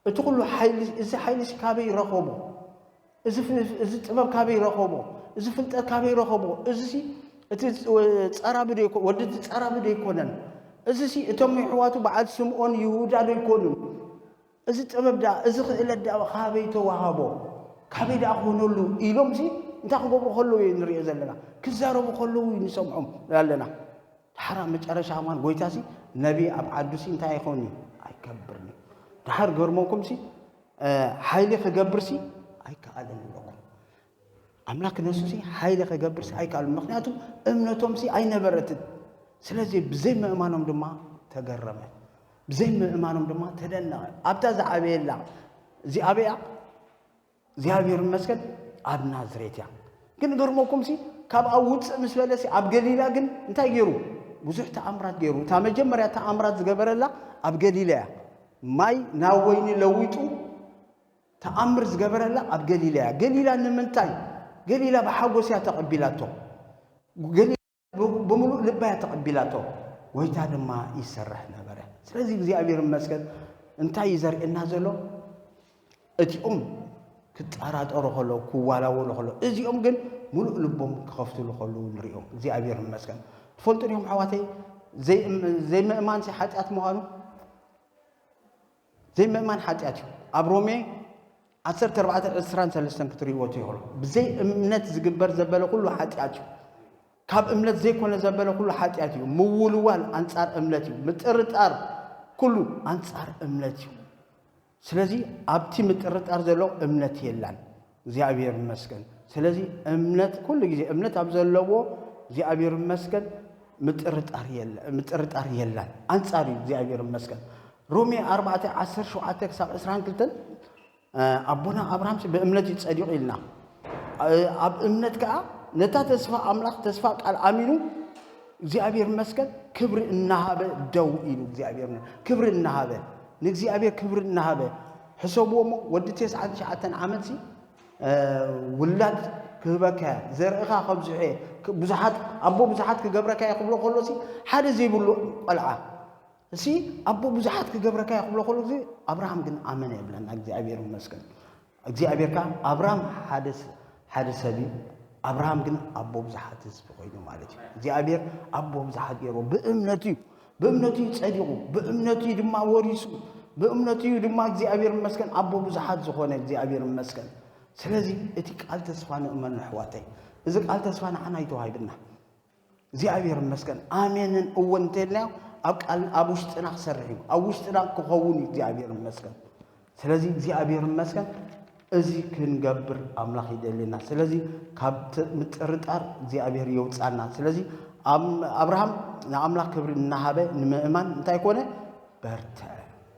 እቲ ኩሉ ሓይሊ እዚ ሓይሊ ካበይ ረኸቦ እዚ ጥበብ ካበይ ረኸቦ እዚ ፍልጠት ካበይ ረኸቦ እዚ እቲ ጸራቢ ወዲ ጸራቢ ዶ ኣይኮነን እዚ እቶም ይሕዋቱ በዓል ስምኦን ይሁዳ ዶ ኣይኮኑን እዚ ጥበብ ደኣ እዚ ክእለት ደኣ ካበይ ተዋሃቦ ካበይ ደኣ ክኾነሉ ኢሎም ሲ እንታይ ክገብሩ ከለዉ ንሪኦ ዘለና ክዛረቡ ከለዉ ንሰምዖም ኣለና ድሓር ኣብ መጨረሻ እዋን ጎይታ ሲ ነቢ ኣብ ዓዱ ሲ እንታይ ኣይኸውን እዩ ኣይከብርን እዩ ድሓር ገርመኩም ሲ ሓይሊ ክገብር ሲ ኣይከኣልን ኣለኩም ኣምላክ ነሱ ሲ ሓይሊ ክገብር ሲ ኣይከኣልን ምክንያቱ እምነቶም ሲ ኣይነበረትን ስለዚ ብዘይ ምእማኖም ድማ ተገረመ ብዘይ ምእማኖም ድማ ተደነቐ ኣብታ ዝዓበየላ እዚኣ በያ እግዚኣብሔር ይመስገን ኣብ ናዝሬት እያ ግን ገርመኩም ሲ ካብ ኣብ ውፅእ ምስ በለ ሲ ኣብ ገሊላ ግን እንታይ ገይሩ ብዙሕ ተኣምራት ገይሩ። እታ መጀመርያ ተኣምራት ዝገበረላ ኣብ ገሊላ እያ። ማይ ናብ ወይኒ ለዊጡ ተኣምር ዝገበረላ ኣብ ገሊላ እያ። ገሊላ ንምንታይ? ገሊላ ብሓጎስ እያ ተቐቢላቶ። ገሊላ ብ-፣ ብምሉእ ልባ እያ ተቐቢላቶ። ጎይታ ድማ ይሰርሕ ነበረ። ስለዚ እግዚኣብሔር ይመስገን። እንታይ እዩ ዘርእየና ዘሎ? እቲኦም ክጠራጠሩ ከለዉ፣ ክዋላወሉ ከለዉ፣ እዚኦም ግን ምሉእ ልቦም ክኸፍትሉ ከለዉ ንሪኦም። እግዚኣብሔር ይመስገን። ትፈልጡ ዲኹም ኣሕዋተይ፣ ዘይም-፣ ዘይምእማንሲ ሓጢኣት ምዃኑ? ዘይምእማን ሓጢኣት እዩ። ኣብ ሮሜ ዓሰርተ ኣርባዕተ ዕስራን ሰለስተን ክትርእይዎ ትኽእሉ። ብዘይ እምነት ዝግበር ዘበለ ኩሉ ሓጢኣት እዩ። ካብ እምነት ዘይኮነ ዘበለ ኩሉ ሓጢኣት እዩ። ምውልዋል ኣንጻር እምነት እዩ። ምጥርጣር ኩሉ ኣንጻር እምነት እዩ። ስለዚ ኣብቲ ምጥርጣር ዘሎ እምነት የላን። እግዚኣብሔር ይመስገን። ስለዚ እምነት ኩሉ ግዜ እምነት ኣብ ዘለዎ እግዚኣብሔር ይመስገን ምጥርጣር የለ-፣ ምጥርጣር የላን። ኣንጻር እዩ እግዚኣብሔር ይመስገን። ሮሜ ኣርባዕተ ዓሰርተ ሸውዓተ ክሳብ ዕስራን ክልተን ኣቦና ኣብርሃም ብእምነት እዩ ጸዲቑ ኢልና። ኣብ እምነት ከኣ ነታ ተስፋ ኣምላኽ ተስፋ ቃል ኣሚኑ እግዚኣብሔር ይመስገን ክብሪ እናሃበ ደው ኢሉ እግዚኣብሔር ክብሪ እናሃበ ንእግዚኣብሔር ክብሪ እናሃበ ሕሰብዎ እሞ ወዲ ተስዓን ትሽዓተን ዓመት ሲ ውላድ ክህበካ እየ፣ ዘርእኻ ከብዝሖ እየ፣ ክ-፣ ብዙሓት ኣቦ ብዙሓት ክገብረካ እየ ክብሎ ከሎ ሲ ሓደ ዘይብሉ ቆልዓ እሲ ኣቦ ብዙሓት ክገብረካ እየ ክብሎ ከሎ ግዜ ኣብርሃም ግን ኣመነ ይብለና። እግዚኣብሔር ይመስገን። እግዚኣብሔር ከኣ ኣብርሃም ሓደ ስ-፣ ሓደ ሰብ እዩ። ኣብርሃም ግን ኣቦ ብዙሓት ህዝቢ ኮይኑ ማለት እዩ። እግዚኣብሔር ኣቦ ብዙሓት ገይርዎ ብእምነቱ እዩ። ብእምነቱ እዩ ጸዲቑ፣ ብእምነቱ እዩ ድማ ወሪሱ፣ ብእምነቱ እዩ ድማ እግዚኣብሔር ይመስገን ኣቦ ብዙሓት ዝኾነ እግዚኣብሔር ይመስገን። ስለዚ እቲ ቃል ተስፋ ንእመኑ ኣሕዋተይ። እዚ ቃል ተስፋ ንዓና እዩ ተዋሂብና። እግዚኣብሔር ይመስገን። ኣሜንን እወን እንተልናዮ ኣብ ቃል ኣብ ውሽጥና ክሰርሕ እዩ። ኣብ ውሽጥና ክኸውን እዩ እግዚኣብሔር ይመስገን። ስለዚ እግዚኣብሔር ይመስገን። እዚ ክንገብር ኣምላኽ ይደልየና። ስለዚ ካብ ት-፣ ምጥርጣር እግዚኣብሔር የውጻና። ስለዚ ኣም-፣ ኣብርሃም ንኣምላኽ ክብሪ እናሃበ ንምእማን እንታይ ኮነ? በርትዐ።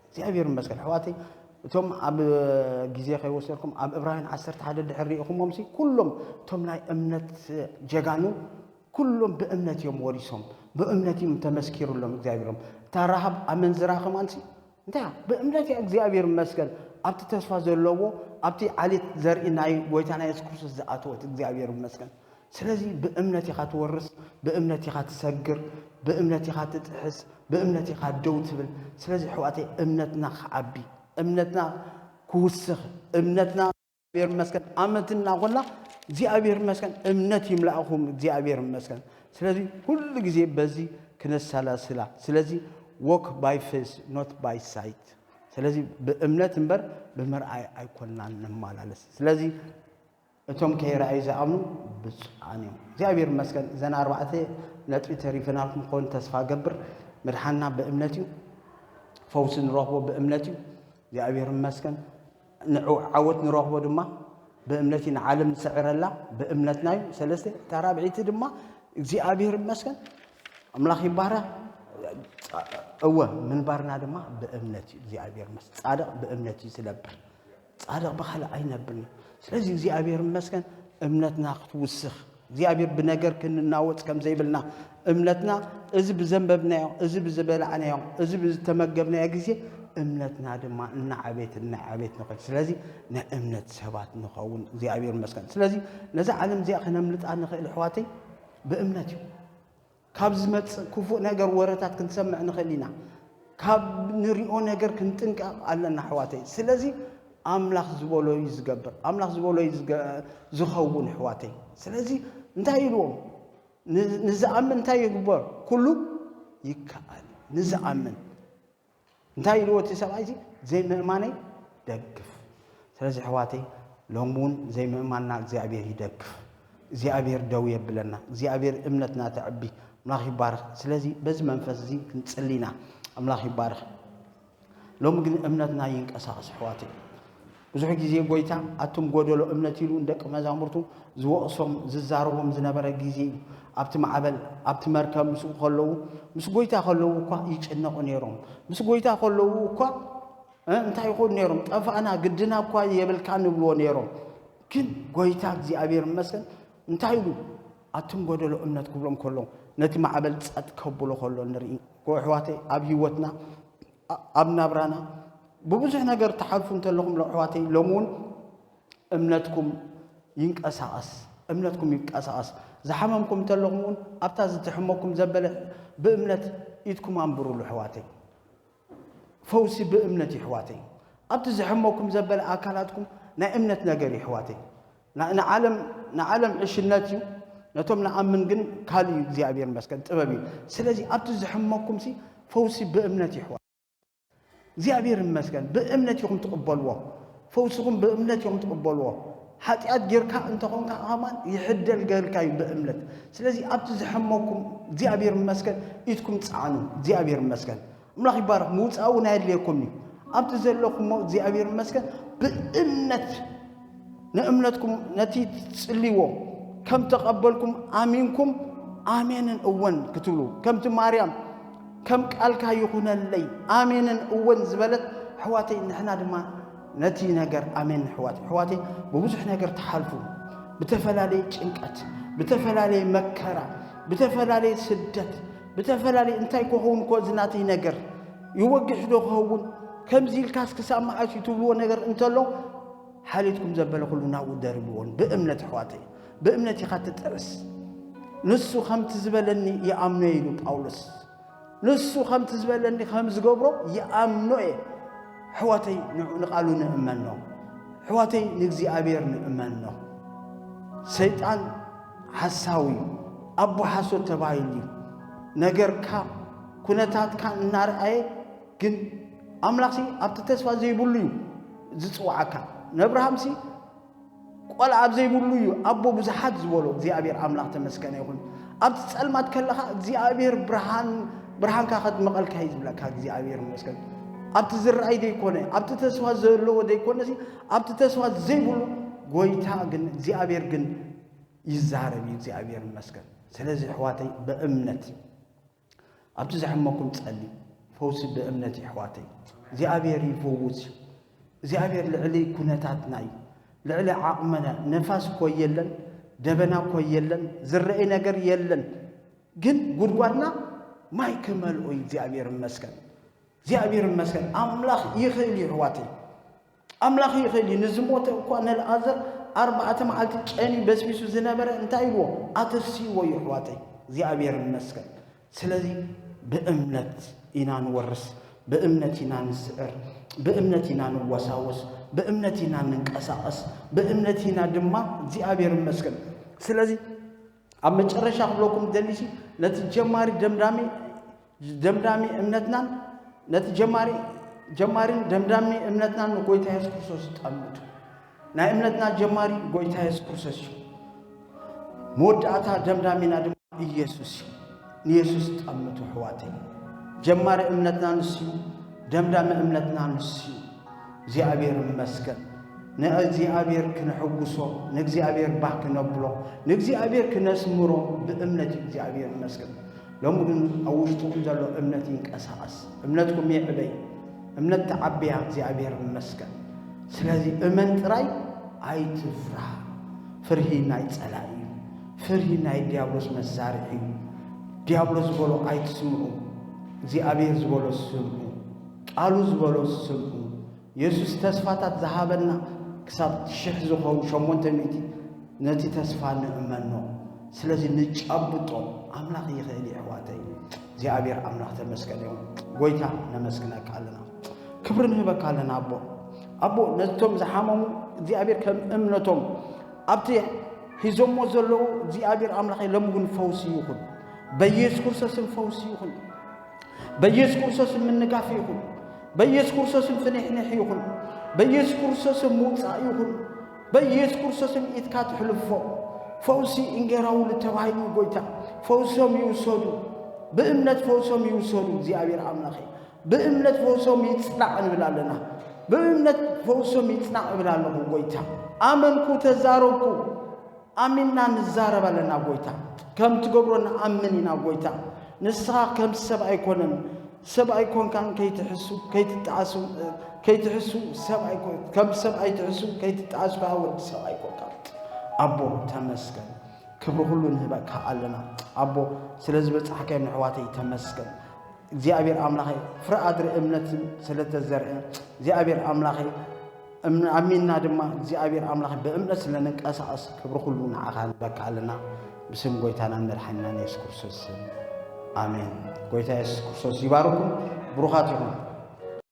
እግዚኣብሔር ይመስገን። ኣሕዋተይ፣ እቶም ኣብ ግዜ ከይወሰድኩም ኣብ ዕብራውያን ዓሰርተ ሓደ ድሕር ርኢኹሞም ሲ ኩሎም እቶም ናይ እምነት ጀጋኑ ኩሎም ብእምነት እዮም ወሪሶም፣ ብእምነት እዮም ተመስኪሩሎም እግዚኣብሔሮም። እታ ረሃብ ኣመንዝራ ከማን ሲ እንታይ እያ? ብእምነት እያ እግዚኣብሔር ይመስገን ኣብቲ ተስፋ ዘለዎ ኣብቲ ዓሌት ዘርኢ ናይ ጎይታና የሱስ ክርስቶስ ዝኣተወት እግዚኣብሔር ይመስገን። ስለዚ ብእምነት ኢኻ ትወርስ፣ ብእምነት ኢኻ ትሰግር፣ ብእምነት ኢኻ ትጥሕስ፣ ብእምነት ኢኻ ደው ትብል። ስለዚ ኣሕዋተይ እምነትና ክዓቢ፣ እምነትና ክውስኽ፣ እምነትና እግዚኣብሔር ይመስገን ኣመት እናኾና እግዚኣብሔር ይመስገን እምነት ይምላእኹም እግዚኣብሔር ይመስገን። ስለዚ ኩሉ ግዜ በዚ ክነሰላስላ። ስለዚ walk by faith not by sight። ስለዚ ብእምነት እምበር ብምርኣይ ኣይኮንናን ንመላለስ። ስለዚ እቶም ከይረኣዩ ዝኣምኑ ብፁዓን እዮም። እግዚኣብሔር ይመስገን። እዘን ኣርባዕተ ነጥቢ ተሪፈናልኩም ክኾን ተስፋ ገብር። ምድሓንና ብእምነት እዩ። ፈውሲ ንረኽቦ ብእምነት እዩ። እግዚኣብሔር ይመስገን። ንዑ ዓወት ንረኽቦ ድማ ብእምነት እዩ። ንዓለም ንስዕረላ ብእምነትና እዩ። ሰለስተ፣ እታ ራብዒቲ ድማ እግዚኣብሔር ይመስገን። ኣምላኽ ይባረኽ። እወ፣ ምንባርና ድማ ብእምነት እዩ። እግዚኣብሔር ይመስገን። ጻድቕ ብእምነት እዩ ዝነብር። ጻድቕ ብኻልእ ኣይነብርን እዩ። ስለዚ እግዚኣብሔር ይመስገን እምነትና ክትውስኽ፣ እግዚኣብሔር ብነገር ክንናወጽ ከም ዘይብልና፣ እምነትና እዚ ብዘንበብናዮ፣ እዚ ብዝበላዕናዮ፣ እዚ ብዝተመገብናዮ ግዜ እምነትና ድማ እናዓበየት፣ እናዓበየት ንኸድ። ስለዚ ናይ እምነት ሰባት ንኸውን። እግዚኣብሔር ይመስገን። ስለዚ ነዛ ዓለም እዚኣ ክነምልጣ ንኽእል ኣሕዋተይ ብእምነት እዩ። ካብ ዝመጽእ ክፉእ ነገር ወረታት ክንሰምዕ ንኽእል ኢና። ካብ ንሪኦ ነገር ክንጥንቀቕ ኣለና ኣሕዋተይ። ስለዚ ኣምላኽ ዝበሎ እዩ ዝገብር። ኣምላኽ ዝበሎ እዩ ዝገ-፣ ዝኸውን ኣሕዋተይ። ስለዚ እንታይ ኢልዎም? ን-፣ ንዝኣምን እንታይ ይግበር? ኩሉ ይከኣል። ንዝኣምን። እንታይ ኢልዎ እቲ ሰብኣይ እዚ? ዘይምእማነይ ደግፍ። ስለዚ ኣሕዋተይ ሎሚ እውን ዘይምእማንና እግዚኣብሔር ይደግፍ። እግዚኣብሔር ደው የብለና። እግዚኣብሔር እምነትና ተዕቢ። ኣምላኽ ይባረኽ። ስለዚ በዚ መንፈስ እዚ ክንጽሊ ኢና። ኣምላኽ ይባረኽ። ሎሚ ግን እምነትና ይንቀሳቐስ ኣሕዋተይ። ብዙሕ ግዜ ጎይታ ኣቱም ጎደሎ እምነት ኢሉ ንደቂ መዛሙርቱ ዝወቕሶም ዝዛረቦም ዝነበረ ግዜ እዩ። ኣብቲ ማዕበል ኣብቲ መርከብ ምስኡ ከለዉ ምስ ጎይታ ከለዉ እኳ ይጭነቑ ነይሮም። ምስ ጎይታ ከለዉ እኳ እ፣ እንታይ ይኾኑ ነይሮም? ጠፋእና ግድና እኳ የብልካ ንብልዎ ነይሮም። ግን ጎይታ እግዚኣብሔር ይመስገን እንታይ ኢሉ ኣቱም ጎደሎ እምነት ክብሎም ከሎ ነቲ ማዕበል ጸጥ ከብሎ ከሎ ንርኢ። እኮ ኣሕዋተይ፣ ኣብ ህይወትና፣ ኣ-፣ ኣብ ናብራና ብብዙሕ ነገር ትሓልፉ እንተለኹም፣ ኣሕዋተይ፣ ሎሚ እውን እምነትኩም ይንቀሳቐስ፣ እምነትኩም ይንቀሳቐስ። ዝሓመምኩም እንተለኹም እውን፣ ኣብታ ዝትሕመኩም ዘበለ ብእምነት ኢድኩም ኣንብሩሉ፣ ኣሕዋተይ። ፈውሲ ብእምነት እዩ፣ ኣሕዋተይ። ኣብቲ ዝሕመኩም ዘበለ ኣካላትኩም ናይ እምነት ነገር እዩ፣ ኣሕዋተይ። ን-፣ ንዓለም፣ ንዓለም ዕሽነት እዩ፣ ነቶም ንኣምን ግን ካልእ እዩ፣ እግዚኣብሔር ይመስገን፣ ጥበብ እዩ። ስለዚ ኣብቲ ዝሕመኩምሲ ፈውሲ ብእምነት እዩ፣ ኣሕዋተይ። እግዚኣብሔር ይመስገን፣ ብእምነት ኢኹም ትቕበልዎ። ፈውስኹም ብእምነት ኢኹም ትቕበልዎ። ሓጢኣት ጌርካ እንተኾንካ ከማን ይሕደል ገልካ እዩ ብእምነት። ስለዚ ኣብቲ ዝሕመኩም እግዚኣብሔር ይመስገን፣ ኢድኩም ጸዓኑ። እግዚኣብሔር ይመስገን። ኣምላኽ ይባረኽ። ምውጻእ እውን ኣየድልየኩም እዩ። ኣብቲ ዘለኹሞ እግዚኣብሔር ይመስገን፣ ብእምነት ንእምነትኩም ነቲ ትጽልይዎ ከም ተቐበልኩም ኣሚንኩም፣ ኣሜንን እወን ክትብሉ፣ ከምቲ ማርያም ከም ቃልካ ይኹነለይ፣ ኣሜንን እወን ዝበለት፣ ኣሕዋተይ፣ ንሕና ድማ ነቲ ነገር ኣሜን። ኣሕዋተይ፣ ኣሕዋተይ፣ ብብዙሕ ነገር ትሓልፉ፣ ብተፈላለየ ጭንቀት፣ ብተፈላለየ መከራ፣ ብተፈላለየ ስደት፣ ብተፈላለየ፣ እንታይ ክኸውን እኮ እዚ ናተይ ነገር ይወግሕ ዶ ክኸውን፣ ከምዚ ኢልካስ ክሳብ መዓስ እዩ ትብልዎ ነገር እንተሎ፣ ሓልየትኩም ዘበለ ኩሉ ናብኡ ደርብዎን። ብእምነት፣ ኣሕዋተይ፣ ብእምነት ኢኻ ትጥዕስ። ንሱ ከምቲ ዝበለኒ ይኣምኖ ኢሉ ጳውሎስ። ንሱ ከምቲ ዝበለኒ ከም ዝገብሮ ይኣምኖ እየ። ኣሕዋተይ፣ ንዑ ንቓሉ ንእመኖ። ኣሕዋተይ፣ ንእግዚኣብሔር ንእመኖ። ሰይጣን ሓሳዊ እዩ፣ ኣቦ ሓሶት ተባሂሉ እዩ። ነገርካ፣ ኩነታትካ እናርኣየ፣ ግን ኣምላኽሲ ኣብቲ ተስፋ ዘይብሉ እዩ ዝጽውዓካ። ነብርሃምሲ ቆልዓ ኣብ ዘይብሉ እዩ ኣቦ ብዙሓት ዝበሎ። እግዚኣብሔር ኣምላኽ ተመስገነ ይኹን። ኣብቲ ጸልማት ከለኻ እግዚኣብሔር ብርሃን፣ ብርሃንካ ከድምቐልካ እዩ ዝብለካ። እግዚኣብሔር ይመስገን። ኣብቲ ዝረኣይ ዘይኮነ፣ ኣብቲ ተስፋ ዘለዎ ዘይኮነሲ፣ ኣብቲ ተስፋ ዘይብሉ ጎይታ ግን፣ እግዚኣብሔር ግን ይዛረብ እዩ። እግዚኣብሔር ይመስገን። ስለዚ ኣሕዋተይ፣ ብእምነት ኣብቲ ዘሐመኩም ጸልዩ። ፈውሲ ብእምነት እዩ ኣሕዋተይ። እግዚኣብሔር ይፈውስ እዩ። እግዚኣብሔር ልዕሊ ኩነታትና እዩ። ልዕሊ ዓቕምና። ነፋስ እኮ የለን፣ ደበና እኮ የለን፣ ዝረኣይ ነገር የለን። ግን ጉድጓድና ማይ ክመልኦ እዩ። እግዚኣብሔር ይመስገን። እግዚኣብሔር ይመስገን። ኣምላኽ ይኽእል እዩ ኣሕዋተይ። ኣምላኽ ይኽእል እዩ። ንዝሞተ እኳ ነልኣዘር ኣርባዕተ መዓልቲ ጨንዩ በስቢሱ ዝነበረ እንታይ ኢልዎ? ኣተስይዎ እዩ ኣሕዋተይ። እግዚኣብሔር ይመስገን። ስለዚ ብእምነት ኢና ንወርስ፣ ብእምነት ኢና ንስዕር፣ ብእምነት ኢና ንወሳወስ፣ ብእምነት ኢና ንንቀሳቐስ፣ ብእምነት ኢና ድማ፣ እግዚኣብሔር ይመስገን። ስለዚ ኣብ መጨረሻ ክብለኩም ደሊሲ፣ ነቲ ጀማሪ ደምዳሚ፣ ደምዳሚ እምነትናን፣ ነቲ ጀማሪ፣ ጀማሪን ደምዳሚ እምነትናን ንጎይታ የሱስ ክርስቶስ ጠምቱ። ናይ እምነትና ጀማሪ ጎይታ የሱስ ክርስቶስ እዩ። መወዳእታ ደምዳሚና ድማ ኢየሱስ እዩ። ንየሱስ ጠምቱ ኣሕዋተይ። ጀማሪ እምነትና ንሱ እዩ፣ ደምዳሚ እምነትና ንሱ እዩ። እግዚኣብሔር ይመስገን። ንእግዚኣብሔር ክነሐጉሶ፣ ንእግዚኣብሔር ባህ ክነብሎ፣ ንእግዚኣብሔር ክነስምሮ ብእምነት እዩ። እግዚኣብሔር ይመስገን። ሎሚ ግን ኣብ ውሽጥኹም ዘሎ እምነት ይንቀሳቐስ። እምነትኩም ይዕበይ። እምነት ተዓብያ። እግዚኣብሔር ይመስገን። ስለዚ እመን ጥራይ፣ ኣይትፍራህ። ፍርሂ ናይ ጸላኢ እዩ። ፍርሂ ናይ ዲያብሎስ መሳርሒ እዩ። ዲያብሎስ ዝበሎ ኣይትስምዑ። እግዚኣብሔር ዝበሎ ስምዑ። ቃሉ ዝበሎ ስምዑ። የሱስ ተስፋታት ዝሃበና ክሳብ ሽሕ ዝኸውን ሸሞንተ ሚእቲ ነቲ ተስፋ ንእመኖ። ስለዚ ንጨብጦ። ኣምላኽ ይኽእል እዩ ኣሕዋተይ። እግዚኣብሔር ኣምላኽ ተመስገን ይኹን። ጎይታ ነመስግነካ ኣለና። ክብሪ ንህበካ ኣለና ኣቦ። ኣቦ ነቶም ዝሓመሙ እግዚኣብሔር ከም እምነቶም ኣብቲ ሒዞሞ ዘለዉ እግዚኣብሔር ኣምላኸይ ሎሚ እውን ፈውሲ ይኹን። በኢየሱስ ክርስቶስን ፈውሲ ይኹን። በኢየሱስ ክርስቶስ ምንጋፍ ይኹን። በኢየሱስ ክርስቶስ ፍንሕንሕ ይኹን። በኢየሱስ ክርስቶስ ምውጻእ ይኹን። በኢየሱስ ክርስቶስ ኢድካ ትሕልፎ። ፈውሲ እንጌራውሉ ተባሂሉ ጎይታ። ፈውሶም ይውሰዱ። ብእምነት ፈውሶም ይውሰዱ። እግዚኣብሔር ኣምላኸይ፣ ብእምነት ፈውሶም ይጽናዕ ንብል ኣለና። ብእምነት ፈውሶም ይጽናዕ እብል ኣለኹ ጎይታ። ኣመንኩ፣ ተዛረብኩ። ኣሚንና ንዛረብ ኣለና ጎይታ። ከም ትገብሮ ንኣምን ኢና ጎይታ። ንስኻ ከም ሰብ ኣይኮነን፣ ሰብ ኣይኮንካን። ከይትሕሱ፣ ከይትጣዓሱ፣ ከይትሕሱ ሰብ ኣይኮን፣ ከም ሰብ ኣይትሕሱ፣ ከይትጣዓሱ ከኣ ወዲ ሰብ ኣይኮንካን። ኣቦ ተመስገን። ክብሪ ኩሉ ንህበካ ኣለና ኣቦ። ስለ ዝበጻሕካዮም ንሕዋተይ ተመስገን እግዚኣብሔር ኣምላኸይ። ፍረ ኣድሪ እምነት ስለ ተዘርአ እግዚኣብሔር ኣምላኸይ፣ እም- ኣሚንና ድማ እግዚኣብሔር ኣምላኸይ ብእምነት ስለ ንንቀሳቐስ ክብሪ ኩሉ ንዓኻ ንህበካ ኣለና። ብስም ጎይታናን መድሓኒናን የሱስ ክርስቶስ ስም ኣሜን። ጎይታ የሱስ ክርስቶስ ይባርኩም። ብሩኻት ይኹኑ።